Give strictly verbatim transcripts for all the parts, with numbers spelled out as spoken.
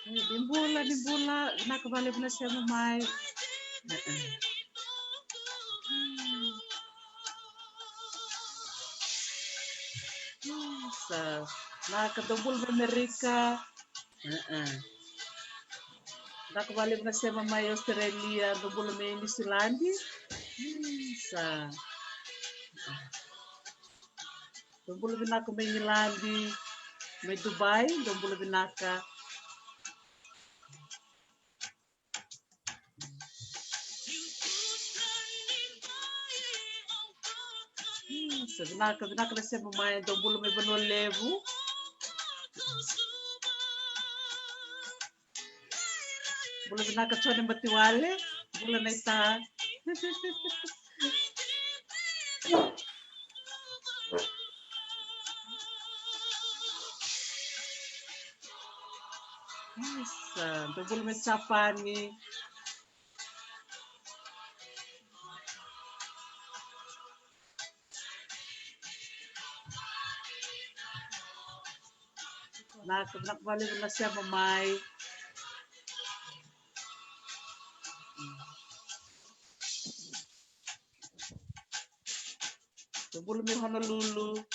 Ni bula, ni bula, vinaka vakalevu na sema mai. Sa, vinaka, dou bula mai Amerika. Vinaka vakalevu na sema mai Australia, dou bula mai New Zealand. Sa. Dou bula vinaka mai Igiladi, mai Dubai, dou bula vinaka. Sa vinaka, vinaka na sema mai, dou bula mai Vanua Levu. Bula vinaka Jone Matiwale, bula na ita. Sa, dou bula mai Japani. Vinaka, vinaka vakalevu na sema mai. Dou bula mai Honolulu.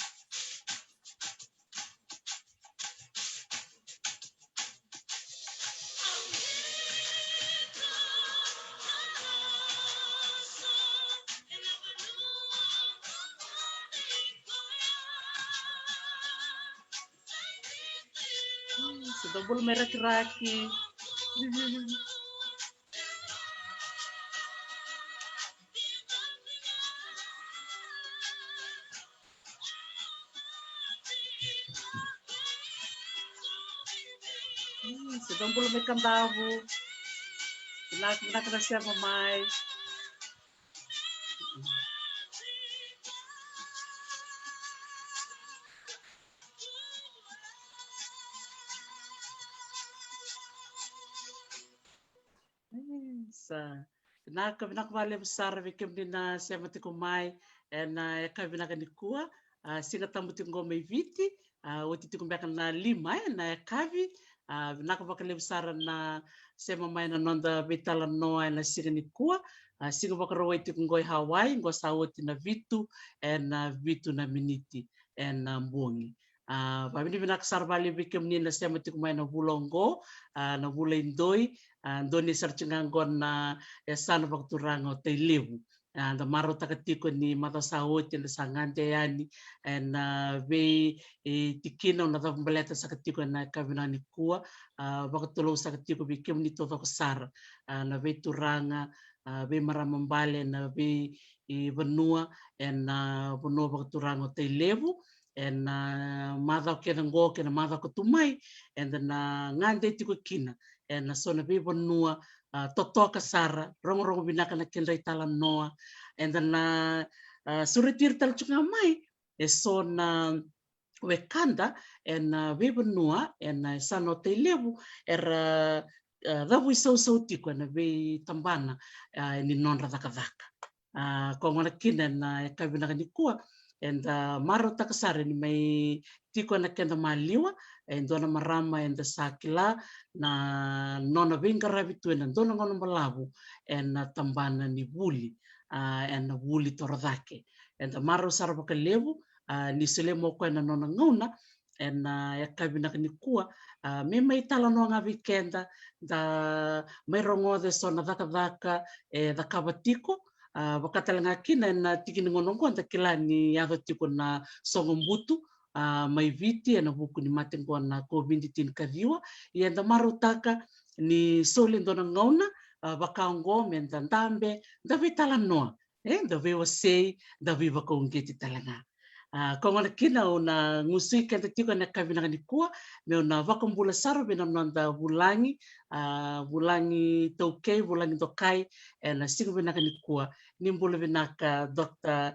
Sa dou bula mai Rakiraki. Sa dou bula mai Kadavu. Vinaka, vinaka na sema mai. Sa vinaka, vinaka vakalevu sara vei kemuni na sema tiko mai ena yakavi vinaka nikua. A, Siga Tabu tiko qo mai Viti. A, oti tiko beka na lima ena yakavi. A, vinaka vakalevu sara na sema mai na noda veitalanoa ena siga nikua. A, siga Vakarauwai tiko qo e Hawaii, qo sa oti na vitu ena vitu na miniti ena bogi. A, vakavinavinaka sara vakalevu vei kemuni na sema tiko mai na vula oqo, a, na vula i doi, a, dua ni sara tiko ga qo na yasana vakaturaga o Tailevu. A, da marautaka tiko ni macawa sa oti eda sa gade yani ena vei, e, tikina au na cava baleta saka tiko ena yakavi vinaka nikua. A, vakatulou saka tiko vei kemuni taucoko sara, a, na veituraga, a, veimarama bale ena vei, e, vanua, ena vanua vakaturaga o Tailevu. Ena macawa kece qo kei na macawa ka tu mai, eda na gade tiko kina ena so na veivanua, a, totoka sara, rogorogo vinaka na kedra italanoa. Eda na, a, sureti ira tale tu ga mai e so na wekada ena veivanua ena yasana o Tailevu era, a, cavuisausau tiko ena veitabana, a, ni nodra cakacaka. A, ko gona kina ena yakavi vinaka nikua, eda marautaka sara ni mai tiko ena keda maliwa e dua na marama eda sa kila na nona veiqaravi tu ena dua na gauna balavu ena tabana ni vuli, a, ena vuli torocake. Eda marau sara vakalevu, a, ni solia mai o koya na nona gauna ena yakavi vinaka nikua, a, me mai talanoa ga vei keda, da mai rogoca e so na cakacaka e cakava tiko, a, vaka tale ga kina ena tiki ni gauna oqo da kila ni yaco tiko na soqobutu, a, mai Viti ena vuku ni mate oqo na COVID tinikaciwa. Ia eda marautaka ni soli e dua na gauna, a, vaka oqo me da dabe, da veitalanoa, e, da veiwasei, da veivakauqeti tale ga. A, ko gona kina au na gusui keda tiko ena yakavi vinaka nikua meu na vakabula sara vei na noda vulagi, a, vulagi taukei, vulagi dokai ena siga vinaka nikua. Ni bula vinaka Doctor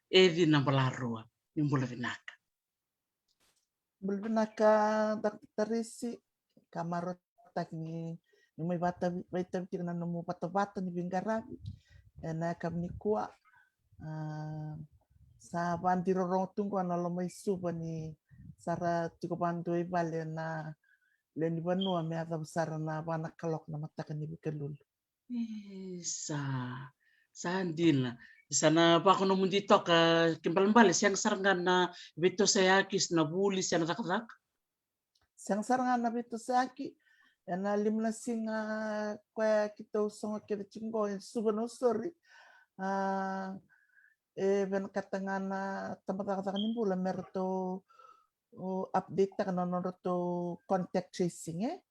Eci Nabalarua. Ni bula vinaka. Bula vinaka Doctor Tarisi, ka marautaki ni, ni mai vata, vaitavi tiko na nomu vatavata ni veiqaravi ena yakavi nikua. A, sa vadirorogo tu qo na loma i Suva ni sa ra tiko vadua i vale na lewe ni vanua me yacova sara na va na kaloko na mataka ni Vukelulu. Isa, sa dina. Sa na vakanomodi toka, ke balebale sega sara ga na veitosoyaki se na vuli se na cakacaka? Sega sara ga na veitosoyaki. Ena lima na siga koya keitou sogo kece tiko qo e Suva, no, sorry. A, e vinakata ga na tabacakacaka ni bula me ratou update taka na nodratou contact tracing, e?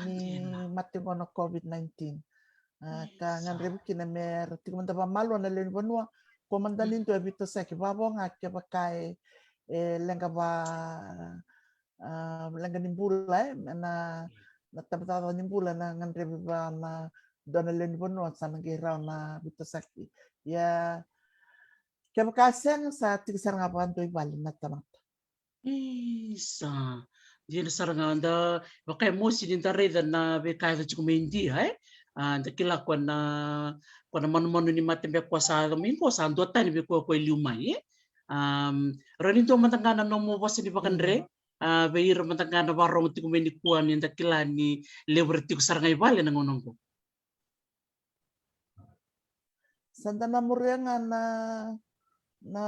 Ni mate qo na COVID nineteen. A, ka gadrevi kina me ra tiko mada vamalua na lewe ni vanua. Ko mada ni dua e veitosoyaki vavo ga kevaka e, e leqa va, a, leqa ni bula, e, na, na tabacakacaka ni bula na gadrevi va na dua na lewe ni vanua sa na qai rawa na veitosoyaki. Ia kevaka sega sa tiko sara ga vakadua i vale na tamata. Isa, dina sara ga. Da vaka e mosi ni da raica na veika e yaco tiko mai Idia, e? A, da kila ko na, ko na manumanu ni mate beka ko sa yaco mai qo sa duatani vei koya ko e liu mai, e? Am, rawa ni dua mada ga na nomu vosa ni vakadre, a, vei ira mada ga na varogo tiko mai nikua ni da kila ni levu era tiko sara ga i vale na gauna qo. Sa da na muria ga na, na,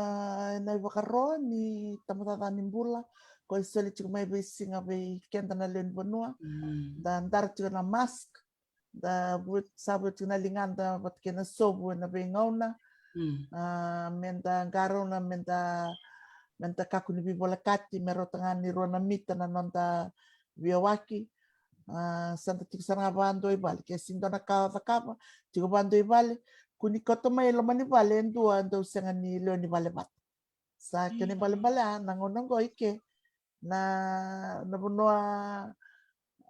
na ivakaro ni tabacakacaka ni bula ko e soli tiko mai veisiga vei keda na lewe ni vanua. Da dara tiko na mask, da vu-, sa vua tiko na ligada vata kei na sovu ena veigauna. A, me da qarauna, me da, me da kakua ni veivolekati, me rauta ga ni rua na mita na noda veiyawaki. A, sa da tiko sara ga vakadua i vale. Ke sega ni dua na ka o cakava, tiko vakadua i vale. Kua ni kauta mai e loma ni vale e dua dau sega ni lewe ni vale vata. Sa kena ibalebale, a, na gauna qo i ke na, na vanua,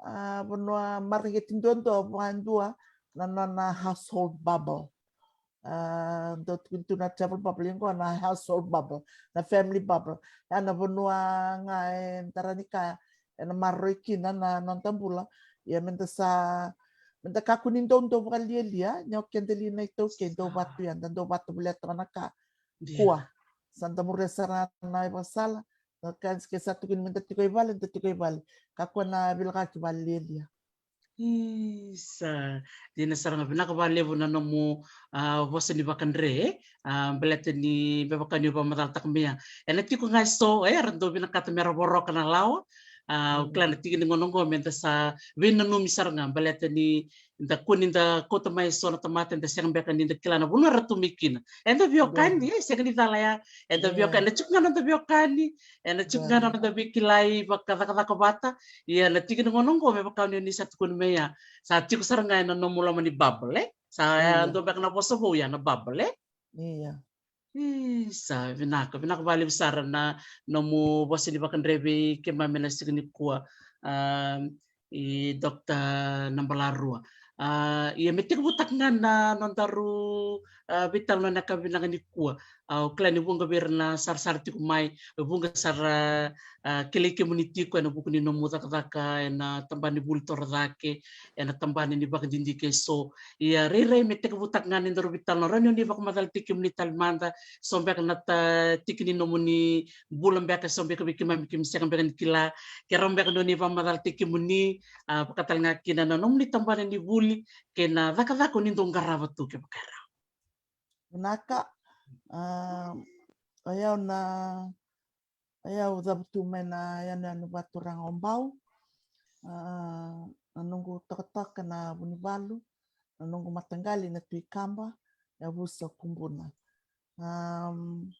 a, vanua mareqeti duadua vakadua na nona household bubble. A, dau tukuni tu na travel bubble, ia qo na household bubble, na family bubble. Ia na vanua ga eda rawa ni kaya ena maroroi kina na noda bula. Ia me da sa, me da kakua ni doudou vakalialia, ni o keda li na iTaukei, dou vatu, ia da dou vatu volia toka na ka. Kua. Sa da muria sara na ivakasala. Na ka ni ke sa tukuni me da tiko i vale, da tiko i vale. Kakua na vilakaki vakalialia. Isa, dina sara ga. Vinaka vakalevu na nomu, a, vosa ni vakadre, a, baleta ni me vaka ni o vakamacalataka mai ya. Ena tiko ga e so, e, era dau vinakata me ra voroka na lawa. A, au kila na tiki ni gauna qo me da sa veinanumi sara ga baleta ni da kua ni da kauta mai e so na tamata eda sega beka ni da kila na vanua era tu mai kina. Eda veiwekani, e, sega ni cala ya. Eda veiwekani, ena tiko ga na noda veiwekani, ena tiko ga na noda veikilai vakacakacaka vata. Ia na tiki ni gauna qo me vaka ni o ni sa tukuni mai ya, sa tiko sara ga ena nomu loma ni bubble, e? Sa ya dua beka na vosa vou ya na bubble, e? Ia. Isa, vinaka, vinaka vakalevu sara na nomu vosa ni vakadre vei keimami ena siga nikua, a, i Doctor Nabalarua. A, ia me tekivutaka ga na nodaru, a, veitalanoa ena yakavi vinaka nikua. A, au kila ni vuqa vei ira na sarasara tiko mai, vuqa sara, a, kilai kemuni tiko ena vuku ni nomu cakacaka ena tabana ni vuli torocake, ena tabana ni vakadidike e so. Ia rairai me tekivutaka ga ni daru veitalanoa, rawa ni o ni vakamacalataki kemuni tale mada, so beka na ta-, tiki ni nomuni bula beka, so beka vei keimami keimami sega beka ni kila, ke rawa beka ni o ni vakamacalataki kemuni, a, vaka tale ga kina na nomuni tabana ni vuli kei na cakacaka o ni dau qarava tu kevaka e rawa. Vinaka, a, o yau na O yau au cavutu mai na yanuyanu vakaturaga o Bau. A, na noqu tokatoka na Vunivalu, na noqu mataqali na Tui Kaba, yavusa Kubuna. Am,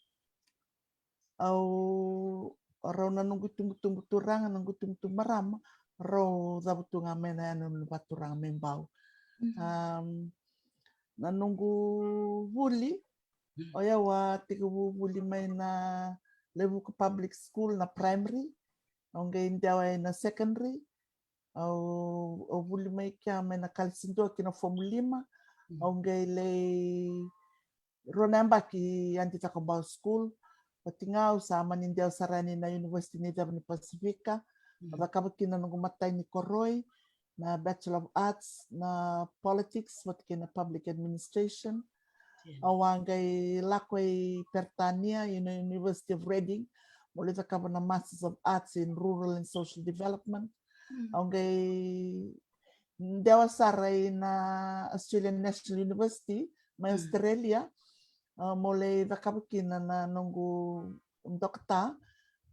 au, rau na noqu itubutubu turaga, noqu itubutubu marama, rau cavutu ga mai na yanuyanu vakaturaga mai Bau. Mhm. Am, na noqu vuli, o yau a tekivu vuli mai na Levuka Public School na primary, au qai dewa ina secondary, au, au vuli mai kea mai na kalasi dua ki na fomu lima, au qai lai rua na yabaki Adi Cakobau School, oti ga au sa mani dewa sara yani na University ni Ceva ni Pasifika, au cakava kina na noqu matai ni koroi, na Bachelor of Arts, na Politics, vata kei na Public Administration. Au a qai lako i Peritania, i na University of Reading, meu lai cakava na Masters of Arts in Rural and Social Development. Au qai dewa sara ina Australian National University mai Australia, a, mo lai cakava kina na noqu dokota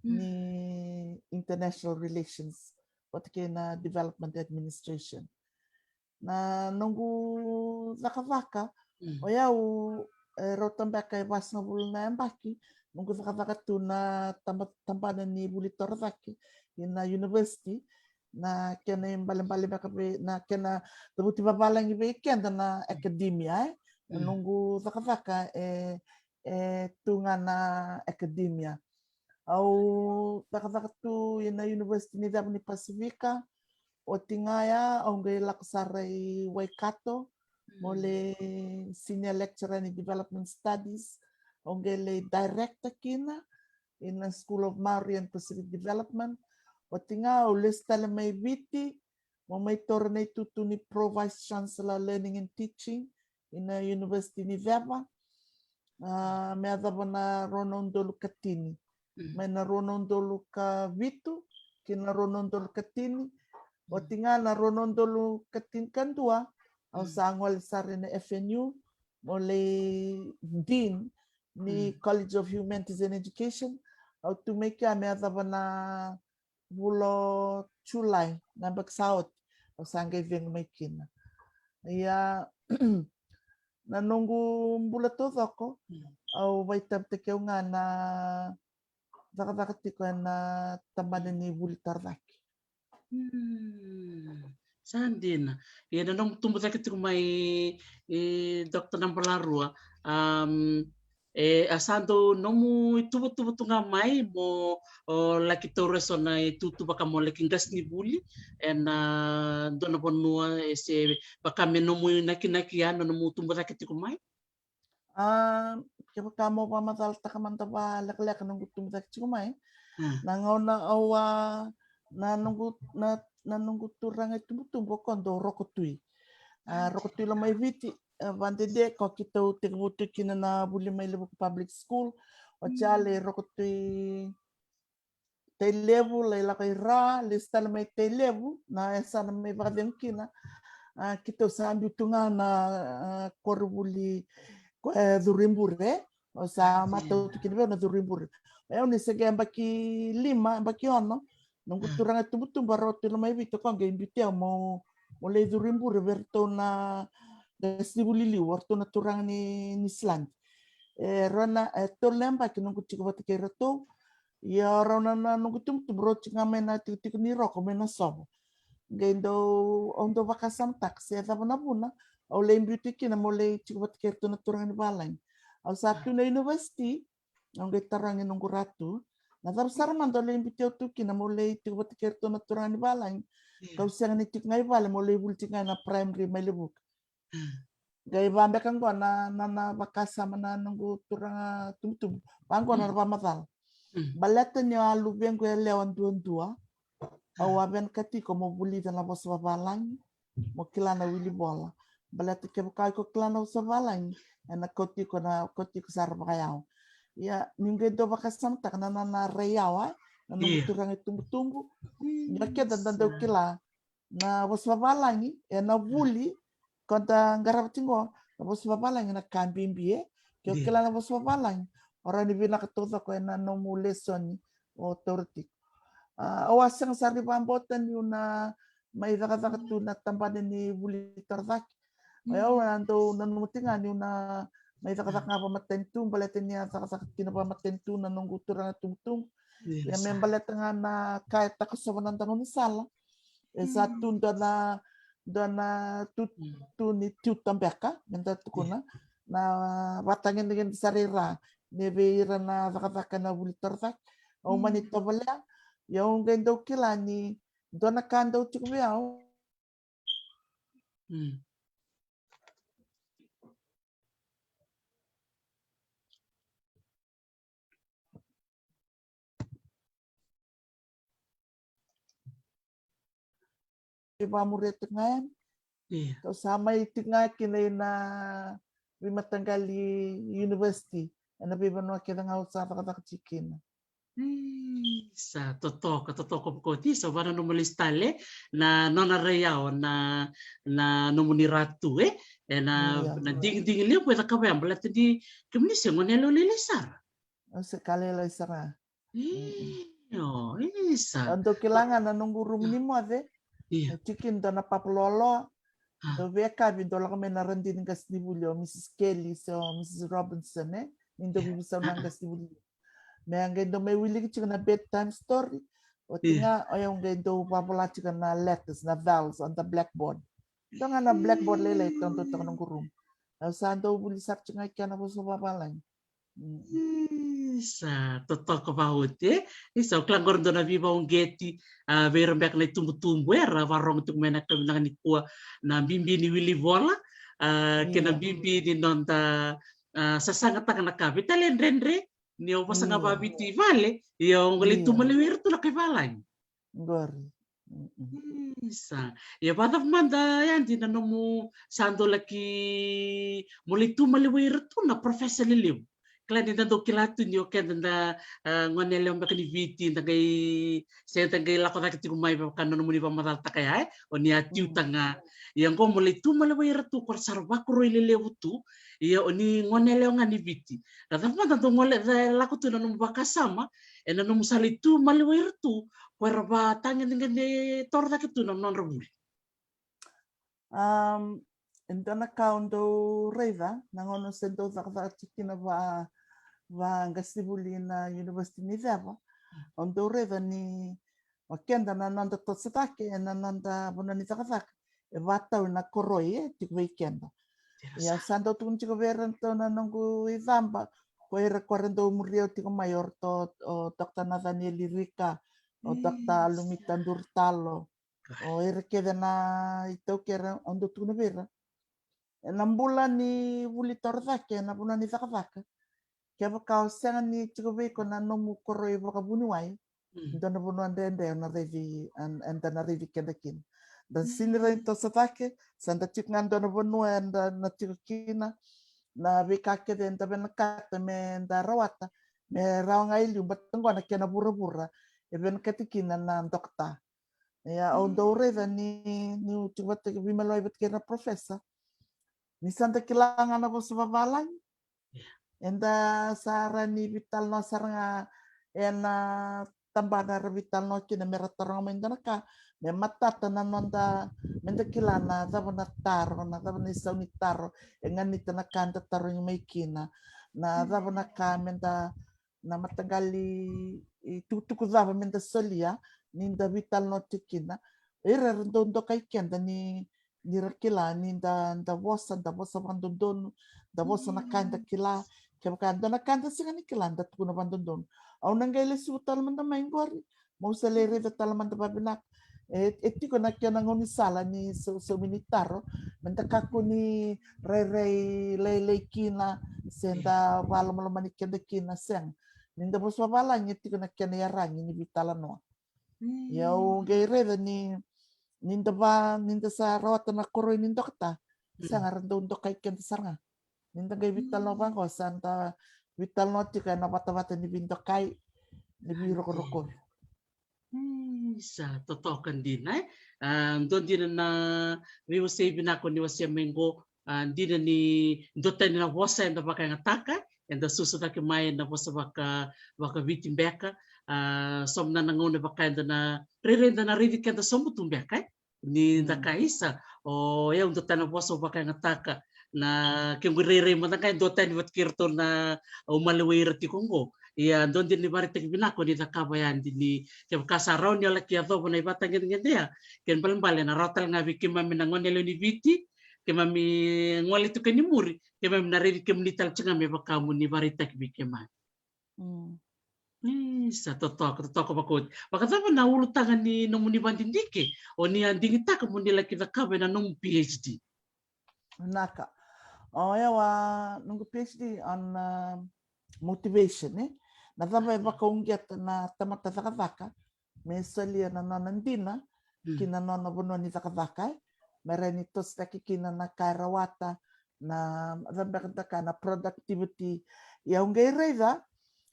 ni international relations vata kei na development administration. Na noqu cakacaka, o yau, e, rauta beka e vasagavulu na yabaki noqu cakacaka tu na taba-, tabana ni vuli torocake ina university. Na kena ibalebale beka vei, na kena cavuti vavalagi vei keda na academia, e. Na noqu cakacaka e, e tu ga na academia. Au cakacaka tu ina University ni Ceva ni Pasifika. Oti ga ya au qai lako sara i Waikato mo lai senior lecturer ni development studies. Au qai lai director kina ina School of Maori and Pacific Development. Oti ga au lesu tale mai Viti mo mai taura na itutu ni Pro Vice Chancellor Learning and Teaching ina University ni Ceva. A, me yacova na rua na udolu ka tini. Mai na rua na udolu ka vitu ki na rua na udolu ka tini. Oti ga na rua na udolu ka tini ka dua, au sa gole sara ina F N U mo lai dean ni College of Humanities and Education. Au tu mai kea me yacova na vula o Julai na yabaki sa oti, au sa qai cegu mai kina. Ia, na noqu bula taucoko, au vakaitavitaki au ga na cakacaka tiko ena tabana ni vuli torocake. Sa dina. Ia na nomu tubu cake tiko mai, e, Doctor Nabalarua, am, e, a sa dau nomu ituvatuva tu ga mai mo, o, laki taura eso na itutu vaka mo laki qasenivuli ena, a, dua na vanua, e, se vaka me nomu inakinaki ya na nomu tubu cake tiko mai? A, kevaka mo vakamacalataka mada vakalekaleka noqu tubu cake tiko mai. Na gauna au a, na noqu, na, na noqu turaga itubutubu o koya o Roko Tui. A, Roko Tui Lomaiviti, e, vadede ko keitou tekivu tu kina na vuli mai Levuka Public School. Oti ya lai Roko Tui Tailevu, lai lako i ra, lesu tale mai Tailevu, na yasana mai vakacegu kina. A, keitou sa biu tu ga na, a, koronivuli ko, e, Curu i Bure. Au sa matau tu kina vei au na Curu i Bure. O yau ni se qai yabaki lima, yabaki ono, noqu turaga itubutubu a Roko Tui Lomaiviti o koya qai biuti au mo, mo lai Curu i Bure vei iratou na qasenivuli liu, o iratou na turaga ni, ni Niusiladi. E rua na, e tolu na yabaki noqu tiko vata kei iratou. Ia o rau na, na noqu itubutubu rau tiko ga mai na tikotiko ni Roko mai Nasovo. Qai dau, au dau vakasamataka se cava na vuna au lai biuti kina mo lai tiko vata kei iratou na turaga ni valagi. Au sa tu na university, au qai tarogi noqu ra tu, na cava sara mada o lai biuti au tu kina mo lai tiko vata kei iratou na turaga ni valagi, kau sega ni tiko ga i vale mo lai vuli tiko ga ena primary mai Levuka. Qai va beka qo na, na, na vakasama na noqu turaga tubutubu. Va qo na vakamacala. Baleta ni o a luvequ yalewa duadua, au a vinakata tiko mo vulica na vosa vavalagi, mo kila na wilivola. Baleta kevaka iko kila na vosa vavalagi, ena kauti iko na, kauti iko sara vakayalo. Ia, niu qai dau vakasamataka na, na, na rai yawa, e, na noqu turaga itubutubu. Ia keda da dau kila na vosa vavalagi, ena vuli, ko da qarava tiko qo, na vosa vavalagi na ka bibi, e. Ke o kila na vosa vavalagi, o rawa ni vinaka taucoko ena nomu lesoni o taura tiko. A, au a sega sara ni vakabauta niu na mai cakacaka tu na tabana ni vuli torocake. O yau a dau nanuma tiko ga niu na mai cakacaka ga vakamatanitu, baleta ni a cakacaka kina vakamatanitu na noqu turaga tubutubu. Ia me baleta ga na ka e takosova na dau gaunisala. E sa tu dua na, dua na tu, tu ni tutor beka, me da tukuna. Na vakatagedegede sara i ra, me vei ira na cakacaka na vuli torocake. Au mani tovolea, ia au qai dau kila ni dua na ka dau tiko vei au. E vakamuria tiko ga yani. Kau sa mai tiko ga kina ina veimataqali university ena veivanua kece ga au sa cakacaka tiko kina. Isa, totoka, totoka vakoti. Isa, vana nomu lesu tale na nona rai yawa na, na nomuni ratu, e? E na, na digidigi levu e cakava ya, baleta ni kemuni se gone yalewa lailai sara. Au se ka lailai sara. Io, isa. Au dau kila ga na noqu rumu ni moce. Io. E tiki dua na papa loaloa. Dau via kavi dau lako mai na radini qasenivuli o Mrs Kelly se o Mrs Robinson, e? Ni dau vivisau na qasenivuli. Me a qai dau mai wiliki tiko na bedtime story. Oti ga, o yau qai dau vavola tiko na letters, na vowels on the blackboard. Dua ga na blackboard lailai tau dau toka noqu rumu. Au sa dau vuli sara tiko ga i kena vosa vavalagi. Isa, totoka vaoti, e? Isa, au kila qori dua na veivauqeti, a, vei ira beka na itubutubu, e, ra varogo tiko mai na kavinaka nikua, na bibi ni wili vola, a, kei na bibi ni noda, a, sasagataka na ka. Veitalia dredre, ni o vosa ga vaviti i vale, ia o qo lai tu maliwai ira tu na kai valagi. Qori. Isa. Ia vacava mada ya dina nomu sa dau laki mo lai tu maliwai ira tu na professor lelevu. Kila ni da dau kila tu ni o keda da, a, gone yalewa beka ni Viti, da qai, se da qai lako cake tiko mai vaka na nomuni vakamacalataka ya, e? O ni a tiuta ga. Ia qo mo lai tu maliwai ira tu ko ra sa ra vakoroi lelevu tu. Ia o ni gone yalewa ga ni Viti. Ra cava mada dau gole, da lako tu na nomu vakasama, e na nomu sa lai tu maliwai ira tu, ko era vatagedegede toro cake tu na nodra vuli. Um, e dua na ka au dau raica, na gauna se dau cakacaka tiko kina va, vaqasenivuli na University ni Ceva, au dau raica ni o keda na noda toso cake, e na noda vanua ni cakacaka, e vatau na koroi, e tiko vei keda. Ia sa dau tukuna tiko vei ira ratou na noqu icaba, ko ira ko ra dau muri au tiko mai o ratou, o Doctor Nathaniel Rika, o Doctor Lumita Durutalo, o ira kece na itaukei era, au dau tukuna vei ira. E na bula ni vuli toro cake, e na vanua ni cakacaka. Kevaka o sega ni tiko vei iko na nomu koroi vakavuniwai, dua na vanua dredre o na raici, eda na raici keda kina. Da sini rai toso cake, sa da tiko ga dua na vanua eda na tiko kina, na veika kece eda vinakata me da rawata, me rawa ga i liu, baleta qo na kena vuravura e vinakati kina na dokota. Ia, au dau raica ni, niu tiko vata, veimaliwai vata kei na professor. Ni sa da kila ga na vosa vavalagi. Eda sa rawa ni veitalanoa sara ga e na tabana era veitalanoa kina me ra taroga mai dua na ka. Me matata na noda, me da kila na cava na taro, na cava na isau ni taro e ganita na ka da tarogi mai kina. Na cava na ka me da na mataqali itukutuku cava me da solia ni da veitalanoa tiko kina. Ira era dau dokai keda ni, ni ra kila ni da, da vosa, da vosa vakadodonu, da vosa na ka da kila. Kevaka dua na ka da sega ni kila, da tukuna vakadodonu. Au na qai lesuva tale mada mai qori, meu sa lai raica tale mada vavinaka. E, e tiko na kena gaunisala ni sau, saumi ni taro, me da kakua ni rairai lailai kina, se da vakalomalomani keda kina, sega. Ni da vosa vavalagi e tiko na kena iyaragi ni veitalanoa. Ia au qai raica ni, ni da va, ni da sa rawata na koroi ni dokota, sega, ra dau dokai keda sara ga. Ni da qai veitalanoa vaqo, sa da veitalanoa tiko e na vatavata ni veidokai, ni veirokorokovi. Isa, totoka dina, e? A, dua dina na veiwasei vinaka o ni wasea mai qo, a, dina ni dua tani na vosa eda vakayagataka, eda susu cake mai na vosa vaka, vakaviti beka, a, so mada na gauna vaka eda na rairai da na raici keda sobu tu beka, e? Ni da ka isa, o yau dua tani na vosa au vakayagataka, na kequ irairai mada ga e dua tani vata kei iratou na au maliwai ira tiko qo. Ia dua dina ni vakaraitaki vinaka o ni cakava ya dina ni kevaka sa rawa ni o laki yacova na ivakatagedegede ya, kena ibalebale na rawa tale ga vei keimami na gone yalewa ni Viti, keimami gole tiko i muri, keimami na raici kemuni tale tiko ga me vaka mo ni vakaraitaki vei keimami. Isa, totoka, totoka vakoti. Vakacava na ulutaga ni nomuni vakadidike o ni a digitaka mo ni laki cakava ena nomu PhD? Vinaka. O yau a noqu PhD on, uh, motivation, e? Na cava e vakauqeta na tamata cakacaka me solia na nona dina ki na nona vanua ni cakacaka, e? Me rawa ni tosotaki kina na ka e rawata, na cava beka da kaya, na productivity. Ia au qai raica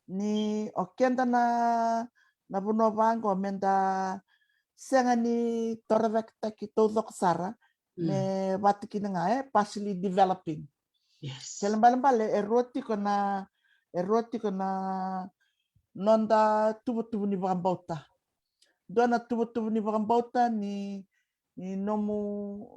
ni o keda na, na vanua vaqo meda sega ni torocaketaki taucoko sara, me vata kina ga, e, partially developing. Yes. Kena balebale, e rua tiko na, e rua tiko na noda tuvatuva ni vakabauta. Dua na tuvatuva ni vakabauta ni, ni nomu,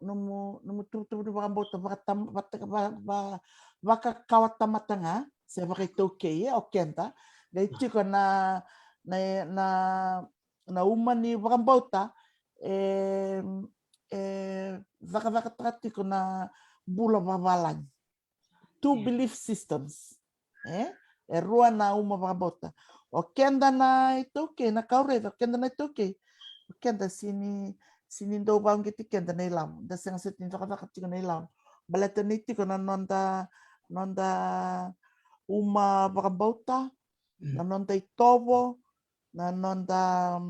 nomu, nomu tuvatuva ni vakabauta vakatam-, vata-, va-, va-, vakakawatamata ga, se vakaitaukei, e, o keda. Qai tiko na, na, na, na uma ni vakabauta, e, e cakacakataka tiko na bula vavalagi. Two belief systems. E? E rua na uma vakabauta. O keda na iTaukei, na ka au raica, o keda na iTaukei, o keda sini, sini dau vauqeti keda na ilavo. Da sega soti ni cakacaka tiko na ilavo. Baleta ni tiko na noda, noda uma vakabauta, na noda itovo, na noda,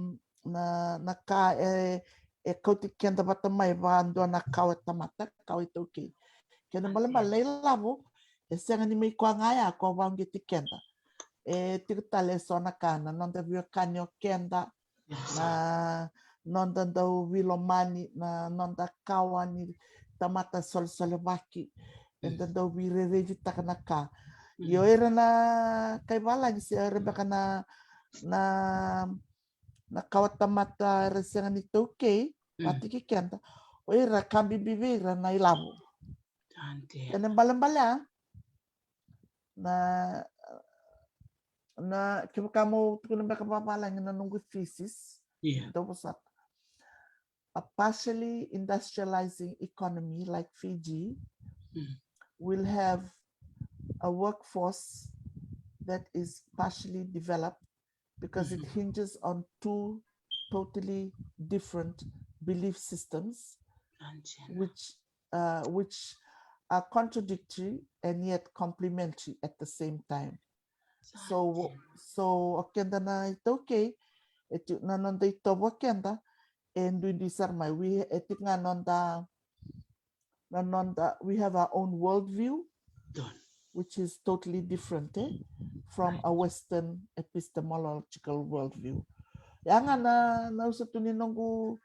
na, na ka e, e kauti keda vata mai vakadua na kawa tamata, kawa iTaukei. Kena balebale na ilavo, e sega ni mai koya ga ya ko vauqeti keda. E tiko tale eso na ka, na noda veiwekani o keda, na noda dau veilomani, na noda kawa ni tamata solesolevaki, eda dau veirairai taka na ka. Io, ira na kai valagi se ira beka na, na, na kawa tamata era sega ni taukei, vata kei keda. O ira ka bibi vei ira na ilavo. Kena balebale a, na, na, kevaka mo tukuna beka vavalagi na noqu thesis. Dau vosota. A partially industrializing economy like Fiji will have a workforce that is partially developed because it hinges on two totally different belief systems, which, uh, which are contradictory and yet complementary at the same time. So, so o keda na iTaukei, e tu na noda itovo o keda, e duidui sara mai. We, e tiko ga noda, na noda, we have our own worldview, which is totally different, eh, from a Western epistemological worldview. Ya ga na, na usa tu ni noqu,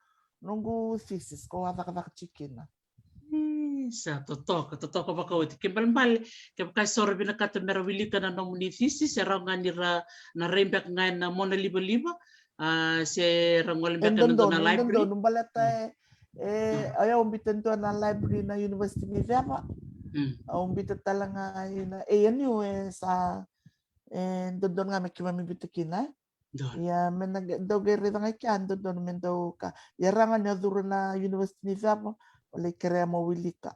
noqu thesis, ko a cakacaka tiko kina. Sa totoka, totoka vakaoti. Ke balebale, kevaka eso ra vinakata mera wilika na nomuni thesis, e rawa ga ni ra na rai beka ga ena monalivaliva, a, se ra gole beka ena dua na library. Dodonu, baleta e, e, au biuta dua na library na University ni Ceva. Au biuta tale ga ina A N U, e sa, e dodonu ga me keimami biuta kina. Ia me na dau qai raica ga i kea, dodonu me dau ka. Ia rawa ga ni o curu na University ni Ceva, o lai kerea mo wilika.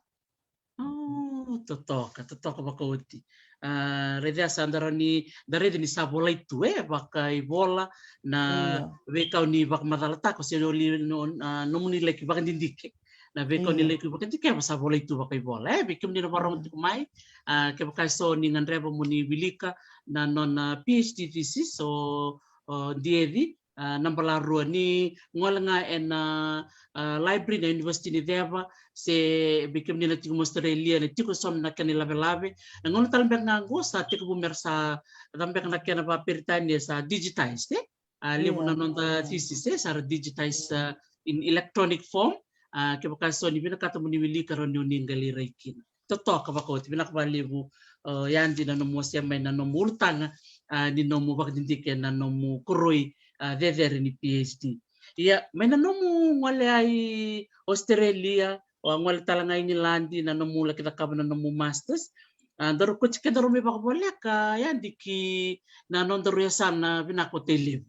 O, totoka, totoka vakaoti. A, raica sa da rawa ni, da raica ni sa volai tu, e, vakaivola na veika o ni vakamacalataka, se o ni, no, a, nomuni laki vakadidike. Na veika o ni laki vakadidikeva sa volai tu vakaivola. E, vei kemuni na vakarorogo tiko mai, a, kevaka eso ni gadreva mo ni wilika na nona PhD thesis o, o Dieci, a, naba la rua, ni gole ga ena, a, library na University ni Ceva, se vei kemuni na tiko mai Australia, na tiko eso na kena ilavelave. Na gauna tale beka ga oqo sa tekivu mera sa, cava beka na kena vakaperitania, sa digitized, e? A, levu na noda thesis, e, sa ra digitize, a, in electronic form. A, kevaka eso ni vinakata mo ni wilika, rawa ni o ni qai lai rai kina. Totoka vakaoti, vinaka vakalevu, a, Yadi, na nomu wasea mai na nomu ulutaga, a, ni nomu vakadidike na nomu koroi, a, cecere ni PhD. Ia, mai na nomu gole ai Australia, o a gole tale ga i Igiladi, na nomu laki cakava na nomu masters. A, daru kauti kedaru mai vakavoleka, Yadi, ki na nodaru yasana vinaka o Tailevu.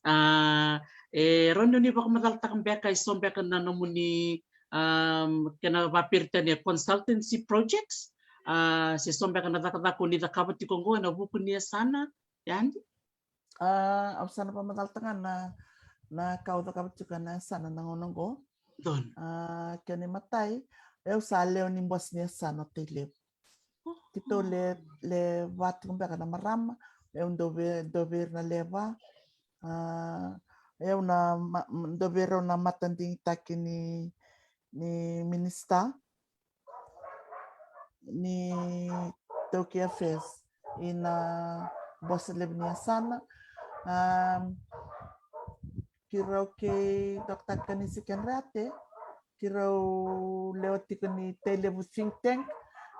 A, e rawa ni o ni vakamacalataka beka eso beka na nomuni, a, kena vakaperitania consultancy projects, a, se so beka na cakacaka o ni cakava tiko oqo ena vuku ni yasana, Yadi? A, au sa na vakamacalataka ga na, na ka au cakava tiko ena yasana na gauna oqo. A, kena imatai, au sa lewe ni bose ni yasana o Tailevu. Keitou le, le va tiko beka na marama, au dua vei, dua vei ira na lewe va. A, au na ma-, dua vei rau na matadigitaki ni, ni minisita ni ITaukei Affairs ina bose levu ni yasana. Um, keirau kei Dr Kanisi Kenrate, keirau lewe tiko ni Tailevu think tank.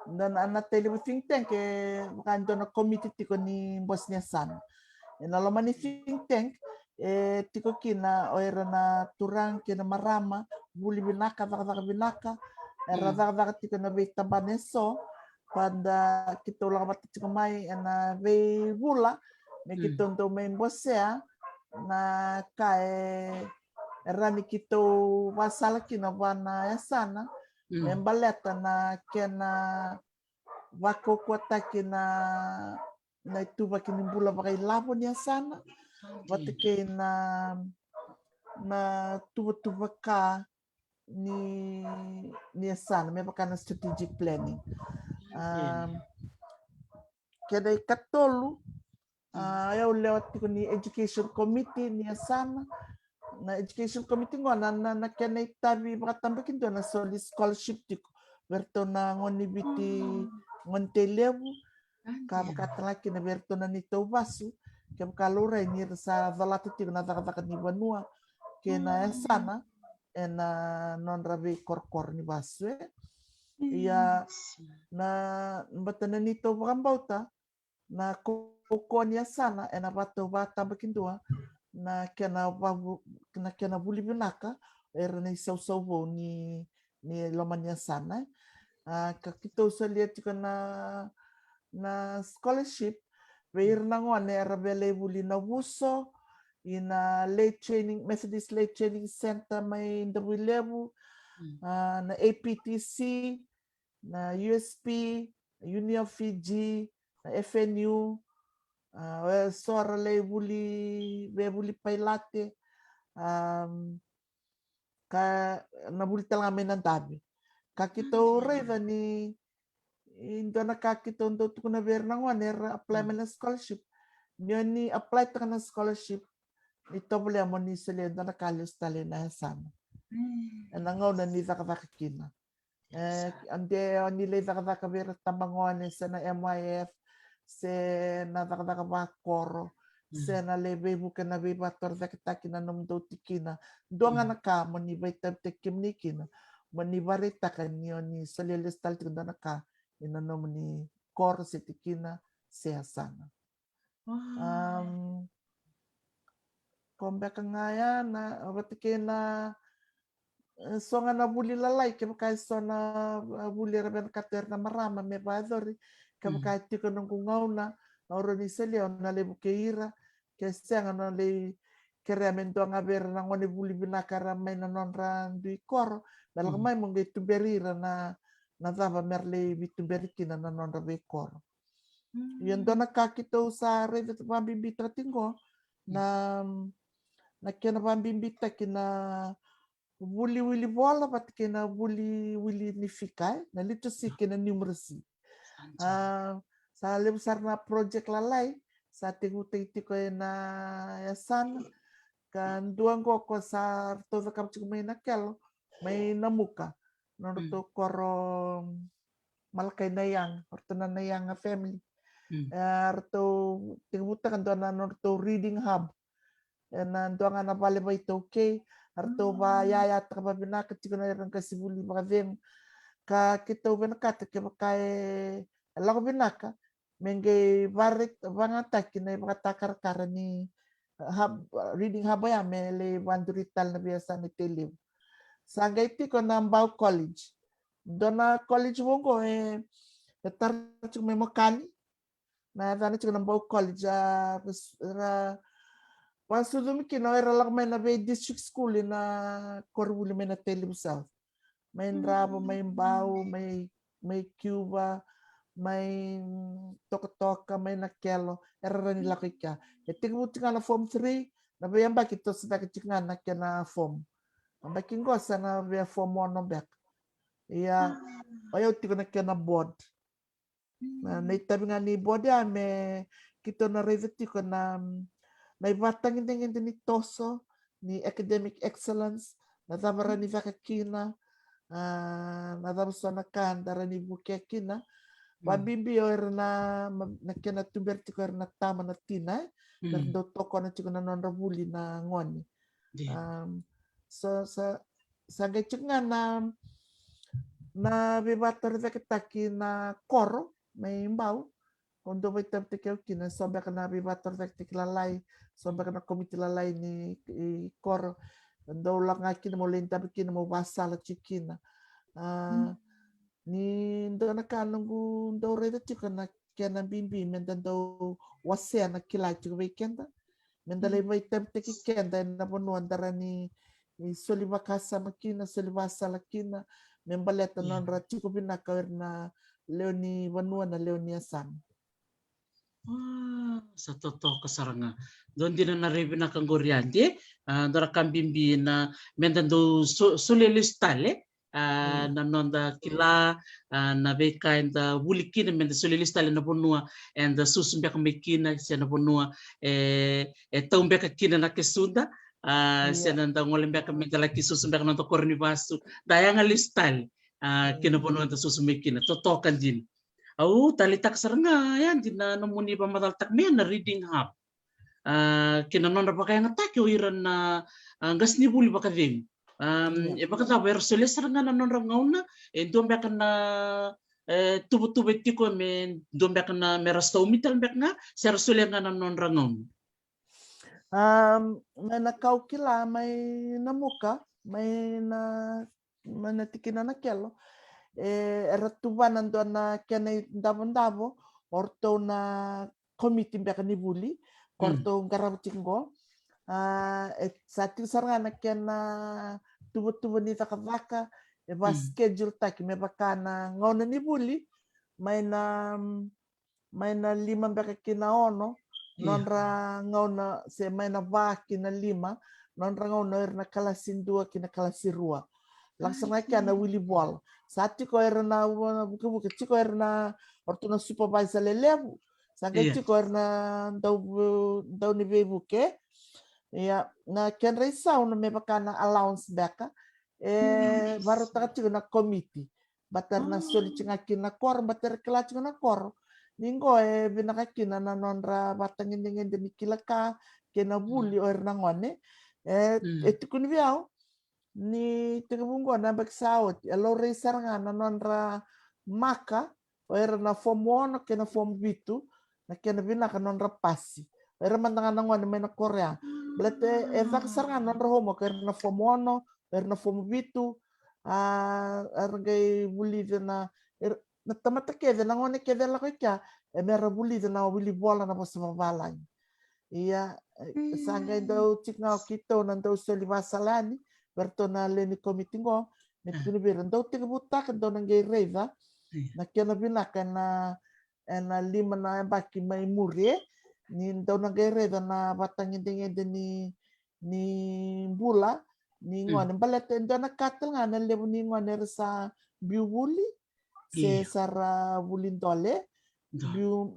Na, na, na Tailevu think tank e vaka e dua na komiti tiko ni bose ni yasana. Ena loma ni think tank e tiko kina o ira na turaga kei na marama vuli vinaka, cakacaka vinaka, era cakacaka tiko na veitabana eso. Vaka da keitou lako vata tiko mai ena veivula me keitou dau mai bosea na ka e rawa ni keitou vasala kina vua na yasana me baleta na kena vakaukauwataki na, na ituvaki ni bula vakailavo ni yasana vata kei na, na tuvatuvaka ni, ni yasana me vaka na strategic planning. Um, kena ikatolu, a, au lewe tiko ni education committee ni yasana. Na education committee qo na, na, na kena itavi vakatabakidua na soli scholarship tiko vei iratou na gone ni Viti, gone ni Tailevu, ka vaka tale ga kina vei iratou na neitou vasu, kevaka laurai ni ra sa colata tiko na cakacaka ni vanua kei na yasana ena nodra veikorokoro ni vasu, e. Ia, na, baleta na neitou vakabauta na kaukauwa ni yasana ena vakatau vakatabakidua na kena vavu-, na kena vuli vinaka era na isausau vou ni, ni loma ni yasana, e. A, ka keitou solia tiko na, na scholarship vei ira na gone era via lai vuli na vuso, ina lay training, Methodist Lay Training Center mai Davuilevu, a, na A P T C, na U S P, Uni of Fiji, na F N U, a, e so ra lai vuli, via vuli pailate, a, ka na vuli tale ga mai Nadabe. Ka keitou raica ni, e dua na ka keitou dau tukuna vei ira na gone era apply mai na scholarship, ni o ni apply taka na scholarship, ni tovolea mo ni solia e dua na ka lesu tale ena yasana ena gauna ni cakacaka kina. E, de o ni lai cakacaka vei ira tabagone se na M Y F se na cakacaka vakoro se na lai veivuke na veivakatorocaketaki na nomudou tikina. Dua ga na ka mo ni vakaitavitaki kemuni kina, mo ni vakaraitaka ni o ni solia lesu tale tiko dua na ka ena nomuni koro se tikina se yasana. Am, ko beka ga ya na, vata kei na, e, so ga na vuli lalai, kevaka e so na, e, vuli era vinakata o ira na marama me vakayacori, kevaka e tiko noqu gauna, au rawa ni solia, au na lai vukei ira, ke sega na lai kerea me dua ga vei ira na gone vuli vinaka era mai na nodra dui koro, me lako mai mo qai tuberi ira na, na cava me ra lai veituberi kina na nodra veikoro. Ia dua na ka keitou sa raica vakabibitaka tiko qo, na, na kena vakabibitaki na vuli wili vola vata kei na vuli wili ni fika, e, na literacy kei na numeracy. A, sa levu sara na project lalai sa tekivutaki tiko ena yasana, ka dua qo ko sa ratou cakava tiko mai Nakelo, mai Namuka, nodratou koro Malakai Naiyaga, o ratou na Naiyaga family. E, ratou tekivutaka dua na nodratou reading hub ena dua ga na vale vakaitaukei, ratou vakayayataka vakavinaka tiko na ira na qasenivuli vakacegu. Ka keitou vinakata kevaka e, e lako vinaka, me qai vare-, vakayagataki na ivakatakarakara ni hub, reading hub oya me lai vakaduri tale na veiyasana e Tailevu. Sa qai tiko na Bau College. Dua na college vou qo e, e tara tiko mai Makani. Na yacana tiko na Bau College, a, ra vakasucumi kina o ira lako mai na vei district school ena koronivuli mai na Tailevu South. Mai Drava, mai Bau, mai, mai Cuva, mai Tokatoka, mai Nakelo, era rawa ni lako i kea. E tekivu tiko ga na form three, na veiyabaki toso cake tiko ga na kena form. Yabaki qo sa na via form ono beka. Ia, o yau tiko na kena board. Na, na itavi ga ni board ya me keitou na raica tiko na, na ivakatagedegede ni toso ni academic excellence, na cava rawa ni caka kina, a, na cava so na ka da rawa ni vukea kina, Vabibi o ira na, ma-, na kena tuberi tiko era na tama na tina, e? Era dau tokona tiko na nodra vuli na gone. Dina. Um, so, sa, sa qai tiko ga na, na veivakatorocaketaki na koro mai Bau. Au dau vakaitavitaki au kina, so beka na veivakatorocaketaki lalai, so beka na komiti lalai ni, i koro. Dau lako ga kina, mo lai dabe kina, mo vakasala tiko kina. A, ni dua na ka noqu dau raica tiko na kena bibi, meda dau wasea na kila tiko vei keda. Meda lai vakaitavitaki keda ena vanua da rawa ni, ni soli vakasama kina, soli vakasala kina, me baleta nodra tiko vinaka o ira na lewe ni vanua, na lewe ni yasana. A, sa totoka sara ga. Dua dina na rai vinaka qori, Adi. A, dua na ka bibi na meda dau so-, solia lesu tale, a, na noda kila, a, na veika eda vuli kina, meda solia lesu tale na vanua eda susu beka mai kina, se na vanua e, e tau beka kina na kesuda, a, se na da gole beka meda laki susu beka na noda koro ni vasu, da yaga lesu tale, a, kina vanua eda susu mai kina. Totoka dina. Au taleitaka sara ga, Adi, na nomuni vakamacalataka mai na Reading Hub. A, kei na nodra vakayagataki o ira na, a, qasenivuli vakacegu. Um, e vakacava, era solia sara ga na nodra gauna, e dua beka na, e, tuvatuva e tiko me dua beka na, me ra saumi tale beka ga, se ra solia ga na nodra gauna? Um, mai na ka au kila mai Namuka, mai na mai na tikina na Kelo, e, era tuvana dua na kena idavodavo o ratou na komiti beka ni vuli, ko ratou qarava tiko qo. A, e, sa tiko sara ga na kena tuvatuva ni cakacaka, e va schedule taki me vaka na gauna ni vuli, mai na, mai na lima beka ki na ono, nodra gauna, se mai na va ki na lima, nodra gauna o ira na kalasi dua ki na kalasi rua. Lako sara ga kea na wili vola. Sa tiko o ira na, na vukevuke, tiko o ira na, o ratou na supervisor lelevu. Sa qai tiko o ira na dau, dau ni veivuke. Ia, na kedra isau na me vaka na allowance beka. E, varautaka tiko na komiti. Bata era na soli tiko ga kina na koro, bata era kila tiko na koro. Ni qo e vinaka kina na nodra vatagedegede ni kila ka, kei na vuli o ira na gone. E, e tukuni vei au, ni tekivu qo na yabaki sa oti, e laurai sara ga na nodra maka, o ira na fomu ono kei na fomu vitu, na kena vinaka nodra pasi. O ira mada ga na gone mai na koro ya. Baleta e caka sara ga na nodra homework, o ira na fomu ono, o ira na fomu vitu, a, era qai vulica na, er-, na tamata kece, na gone kece e lako i kea, e mera vulica na wili vola na vosa vavalagi. Ia, e, sa qai dau tiko ga o keitou na dau soli vakasala yani vei ratou na lewe ni komiti qo, me tukuni vei ira, dau tekivutaka, dau na qai raica na kena vinaka ena, ena lima na yabaki mai muri, e, ni dau na qai raica na vatagedegede ni, ni bula ni gone. Baleta e dua na ka tale ga na levu ni gone era sa biu vuli, se sa ra vuli dole, biu,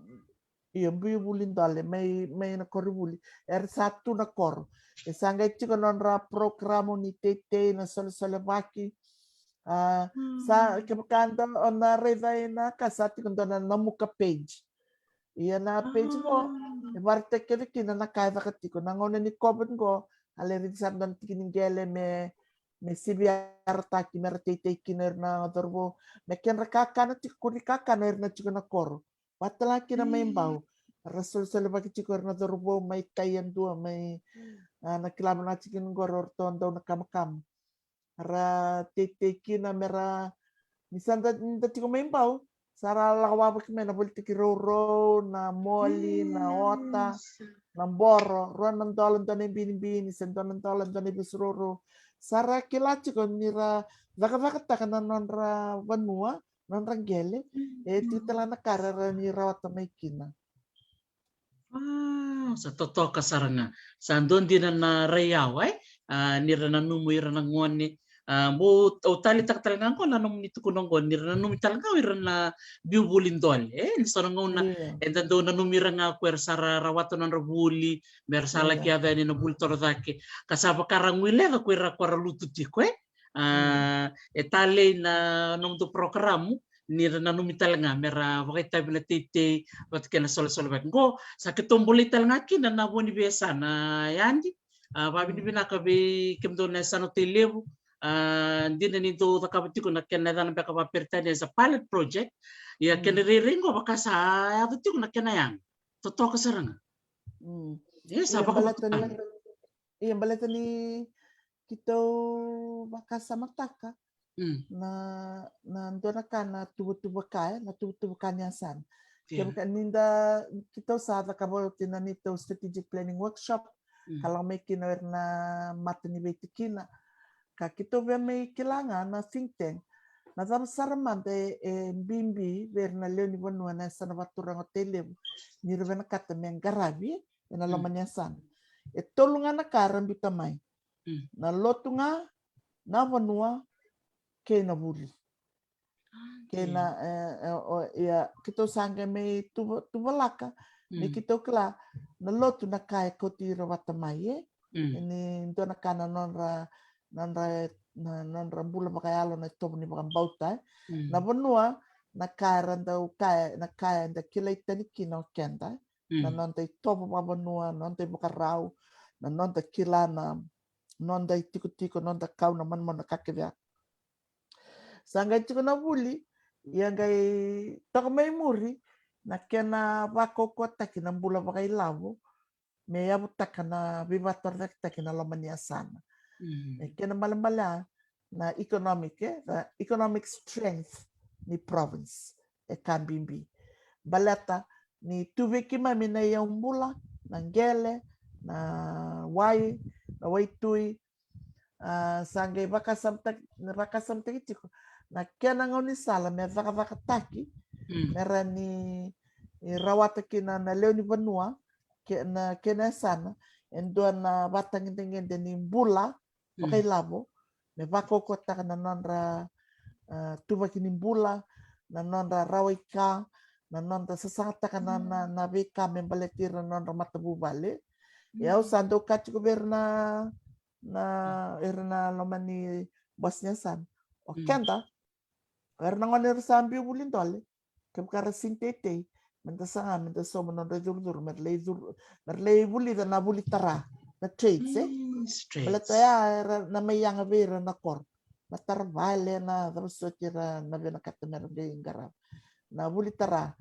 io, biu vuli dole mai, mai na koronivuli. Era sa tu na koro. E sa qai tiko na nodra program ni teitei, na solesolevaki. A, sa, kevaka da, o na raica ina ka sa tiko dua na Namuka page. Ia na page qo, e varaitaki kece kina na ka e caka tiko. Na gauna ni COVID qo, a lai raici sara dua na tiki ni qele me, me sivi yarataki, me ra teitei kina o ira na cauravou. Me kedra kakana tiko, kuri kakana o ira na tiko na koro. Vata la kina mai Bau. Ra solesolevaki tiko o ira na cauravou mai Tai yadua, mai, a, na kila vinaka tiko ni qori o ratou dau na kamakama. Ra teitei kina me ra, ni sa da, da tiko mai Bau, sa ra lako wavaki mai na volitaki rourou, na moli, na ota, na boro, rua na dola dua na ibinibini, se dua na dola dua na ivesu rourou. Sa ra kila tiko ni ra cakacakataka na nodra vanua, nodra qele, e tiko tale ga na ka ra rawa ni rawata mai kina. A, sa totoka sara ga. Sa dua dina na rai yawa, e? A, ni ra nanumi ira na gone. A, mo, au taleitaka tale ga qo na nomuni tukuna qo, ni ra nanumi tale ga o ira na biu vuli dole, e? Ni so na gauna, eda dau nanumi ira ga ko era sa ra rawata nodra vuli, me ra sa laki yaco yani na vuli torocake. Ka sa vaka ra guileca ko ira ko ra lutu tiko, e? A, e talei na nomudou porokaramu, ni ra nanumi tale ga me ra vakaitavi na teitei vata kei na solasolo vaka qo. Sa keitou bolei tale ga kina na vo ni veiyasana, Yadi. A, vavinavinaka vei kemudou na yasana Tailevu. A, dina ni dou cakava tiko na kena yacana beka vaperitania as a pilot project. Ia kena rairai qo vaka sa yaco tiko na kena yaga totoka sara ga. Ia sa vakavuta. Ia baleta ni keitou vakasamataka na, na dua na ka na tuvatuva ka, e, na tuvatuva ka ni yasana. Kevaka ni da, keitou sa cakava oti na neitou strategic planning workshop, ka lako mai kina o ira na mata ni veitikina. Ka keitou via mai kila ga na think tank na cava sara mada e, e bibi vei ira na lewe ni vanua na yasana vaturaga o Tailevu ni ra vinakata me qaravi ena loma ni yasana. E tolu ga na ka era biuta mai. Na lotu ga, na vanua, kei na vuli. Kei na, e, e, o, ia, keitou sa qai mai tuva, tuvalaka ni keitou kila na lotu na ka e kauti ira vata mai, e. Ni dua na ka na nodra, nodra, na nodra bula vakayalo na itovo ni vakabauta, e. Na vanua na ka era dau kaya, na ka eda kilai tani kina o keda, na noda itovo vakavanua, noda ivakarau, na noda kila, na noda itikotiko, noda kau, na manumanu, na ka kece ya. Sa qai tiko na vuli, ia qai toka mai muri na kena vakaukauwataki na bula vakailavo me yavutaka na veivakatorocaketaki na loma ni yasana. E kena malemale a na economic, e, the economic strength ni province e ka bibi. Baleta ni tu vei keimami na iyau bula, na qele, na wai, na waitui, a, sa qai vakasamataki, vakasamataki tiko na kena gaunisala me cakacakataki me ra ni, ni rawata kina na lewe ni vanua, ke, na kena yasana e dua na vatagedegede ni bula vakailavo, me vakaukauwataka na nodra, a, tuvaki ni bula, na nodra rawa i ka, na nodra sasagataka na, na, na veika me baleti ira na nodra matavuvale. E au sa dau kaya tiko vei ira na, na, ira na loma ni bose ni yasana. O keda, o ira na gone era sa biu vuli dole, kevaka ra sini teitei, meda saga, meda sauma na nodra icurucuru, mera lai curu, mera lai vulica na vuli tara, na trades, e. Baleta ya era na mai yaga vei ira na koro, na tara vale, na cava soti era na vinakata mera qai qarava. Na vuli tara,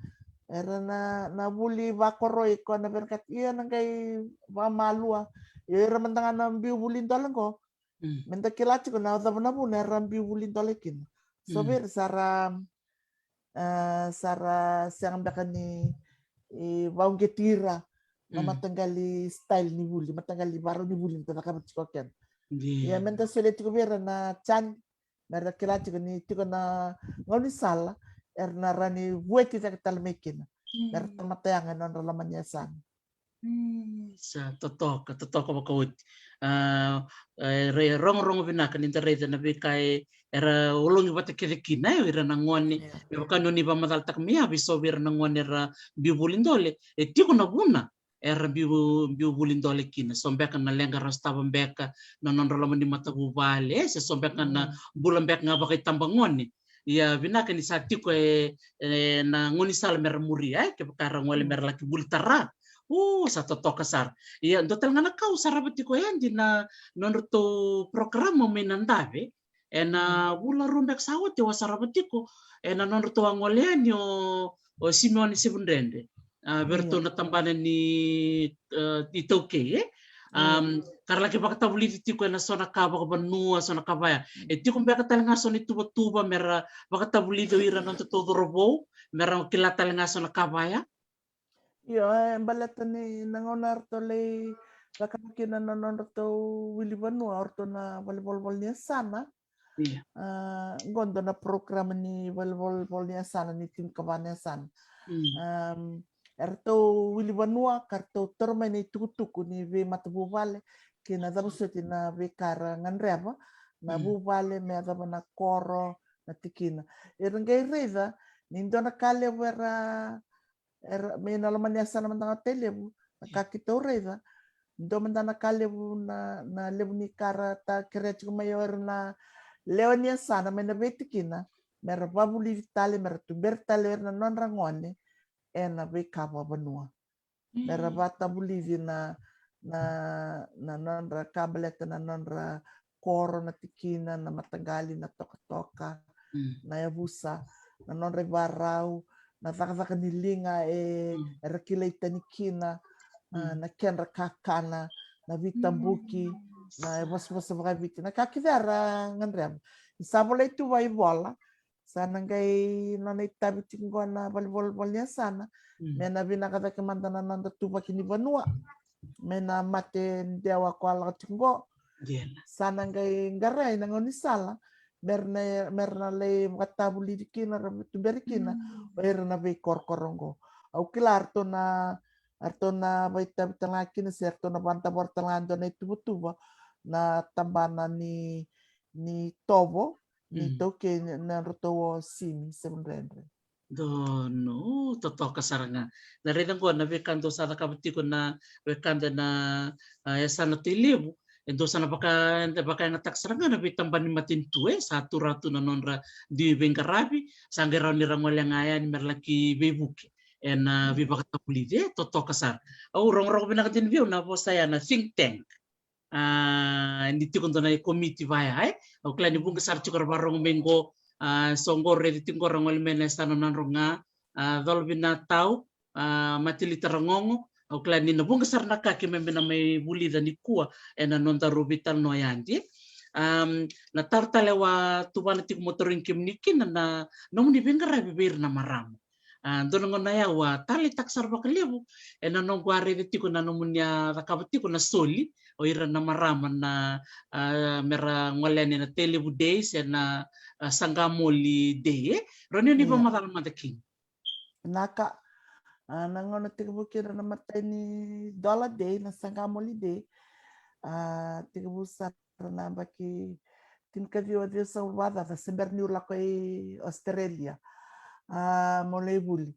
era na, na vuli vakoroi, koya na vinakata, ia na qai vamalua. Ia ira mada ga na biu vuli dole qo, meda kila tiko na cava na vuna era biu vuli dole kina. So vei ira sa ra, a, sa ra sega beka ni, e, vauqeti ira na mataqali style ni vuli, mataqali varau ni vuli da cakava tiko keda. Ia meda solia tiko vei ira na chance, mera kila tiko ni tiko na gaunisala era na rawa ni vueti cake tale mai kina, mera tamata yaga ena nodra loma ni yasana. Sa totoka, totoka vakaoti. A, e, rogorogo vinaka ni da raica na veika e, era ologi vata kece kina, e, o ira na gone. Me vaka ni oni vakamacalataka mai ya, vei so vei ira na gone era biu vuli dole, e tiko na vuna era biu, biu vuli dole kina. So beka na leqa ra sotava beka na nodra loma ni matavuvale, e, se so beka na bula beka ga vakaitabagone. Ia vinaka ni sa tiko e, e na gaunisala mera muria, e, kevaka era gole mera laki vuli tara. O, sa totoka sara. Ia dua tale ga na ka au sarava tiko, e, dina nodratou program mai Nadave, ena vula rua beka sa oti au a sarava tiko ena nodratou a gole yani o, o Simeone Sevudredre, a, vei iratou na tabana ni, e, iTaukei, e. Am, ka ra laki vakatavulici tiko ena so na ka vakavanua, so na ka vaya. E tiko beka tale ga so na ituvatuva mera vakatavulici o ira na nodatou cauravou mera kila tale ga so na ka vaya. Io, e baleta ni na gauna eratou lai cakava kina na nodratou wili vanua o ratou na valenivolavola ni yasana. Ia, a, qo dua na program ni valenivolavola ni yasana ni tinikava na yasana. Am, eratou wili vanua ka ratou taura mai na itukutuku ni veimatavuvale kei na cava soti na veika era gadreva na vuvale me yacova na koro, na tikina. Era qai raica ni dua na ka levu era, era, mai na loma ni yasana mada ga o Tailevu, na ka keitou raica, dua mada na ka levu na, na levu ni ka ra ta kerea tiko mai o ira na lewe ni yasana mai na veitikina, me ra vavulici tale, me ra tuberi tale o ira na nodra gone ena veika vakavanua. Me ra vatavulici na, na, na nodra ka baleta na nodra koro, na tikina, na mataqali, na tokatoka, na yavusa, na nodra ivarau, na cakacaka ni liga e era kilai tani kina, na kedra kakana, na vitabuki, na vosa, vosa vakaviti, na ka kece era gadreva. Ni sa volai tu vakaivola, sa na qai nona itavi tiko qo na valenivolavola ni yasana, me na vinaka cake mada na noda tuvaki ni vanua, me na mate dewa ko a lako tiko qo. Sa na qai qarai na gaunisala me ra na, me ra na lai vakatavulici kina, ra tuberi kina o ira na veikorokoro qo. Au kila ratou na, ratou na vakaitavi tale ga kina se ratou na vakadavora tale ga dua na ituvatuva na tabana ni, ni tovo ni taukei na ratou o Simi Sevudredre. Donu, totoka sara ga. Na raica qo na veika dou sa cakava tiko na wekada na, a, yasana Tailevu, e dou sa na vaka, vakayagataka sara ga na veitabana ni matanitu, e sa tu rawa tu na nodra dui veiqaravi, sa qai rawa ni ra gole ga yani me ra laki veivuke ena veivakatavulici, e totoka sara. Au rogorogo vinaka dina vei au na vosa ya na think tank. A, ni tiko dua na komiti vaya, e. Au kila ni vuqa sara tiko ra varogo mai qo, a, so qo raici tiko qo ra gole mai na yasana Nadroga, a, Colovinatau, a, Matilita Ragogo. Au kila ni na vuqa sara na ka keimami na mai vulica nikua ena nodaru veitalanoa yadi. Am, na taro tale au a tuvana tiko mo tarogi kemuni kina na nomuni veiqaravi vei ira na marama. A, dua na gauna ya au a taleitaka sara vakalevu ena noqu a raica tiko na nomuni a cakava tiko na soli o ira na marama na, a, me ra gole yani na Tailevu Day se na, a, Saqamoli Day, e? Rawa ni o ni vakamacala mada kina. Vinaka. A, na gauna tekivu kina na imatai ni Dollar Day, na Saqamoli Day, a, tekivu sara na yabaki tinikaciwa ciwasagavulu vakacaca se bera niu lako i Australia, a, mo lai vuli.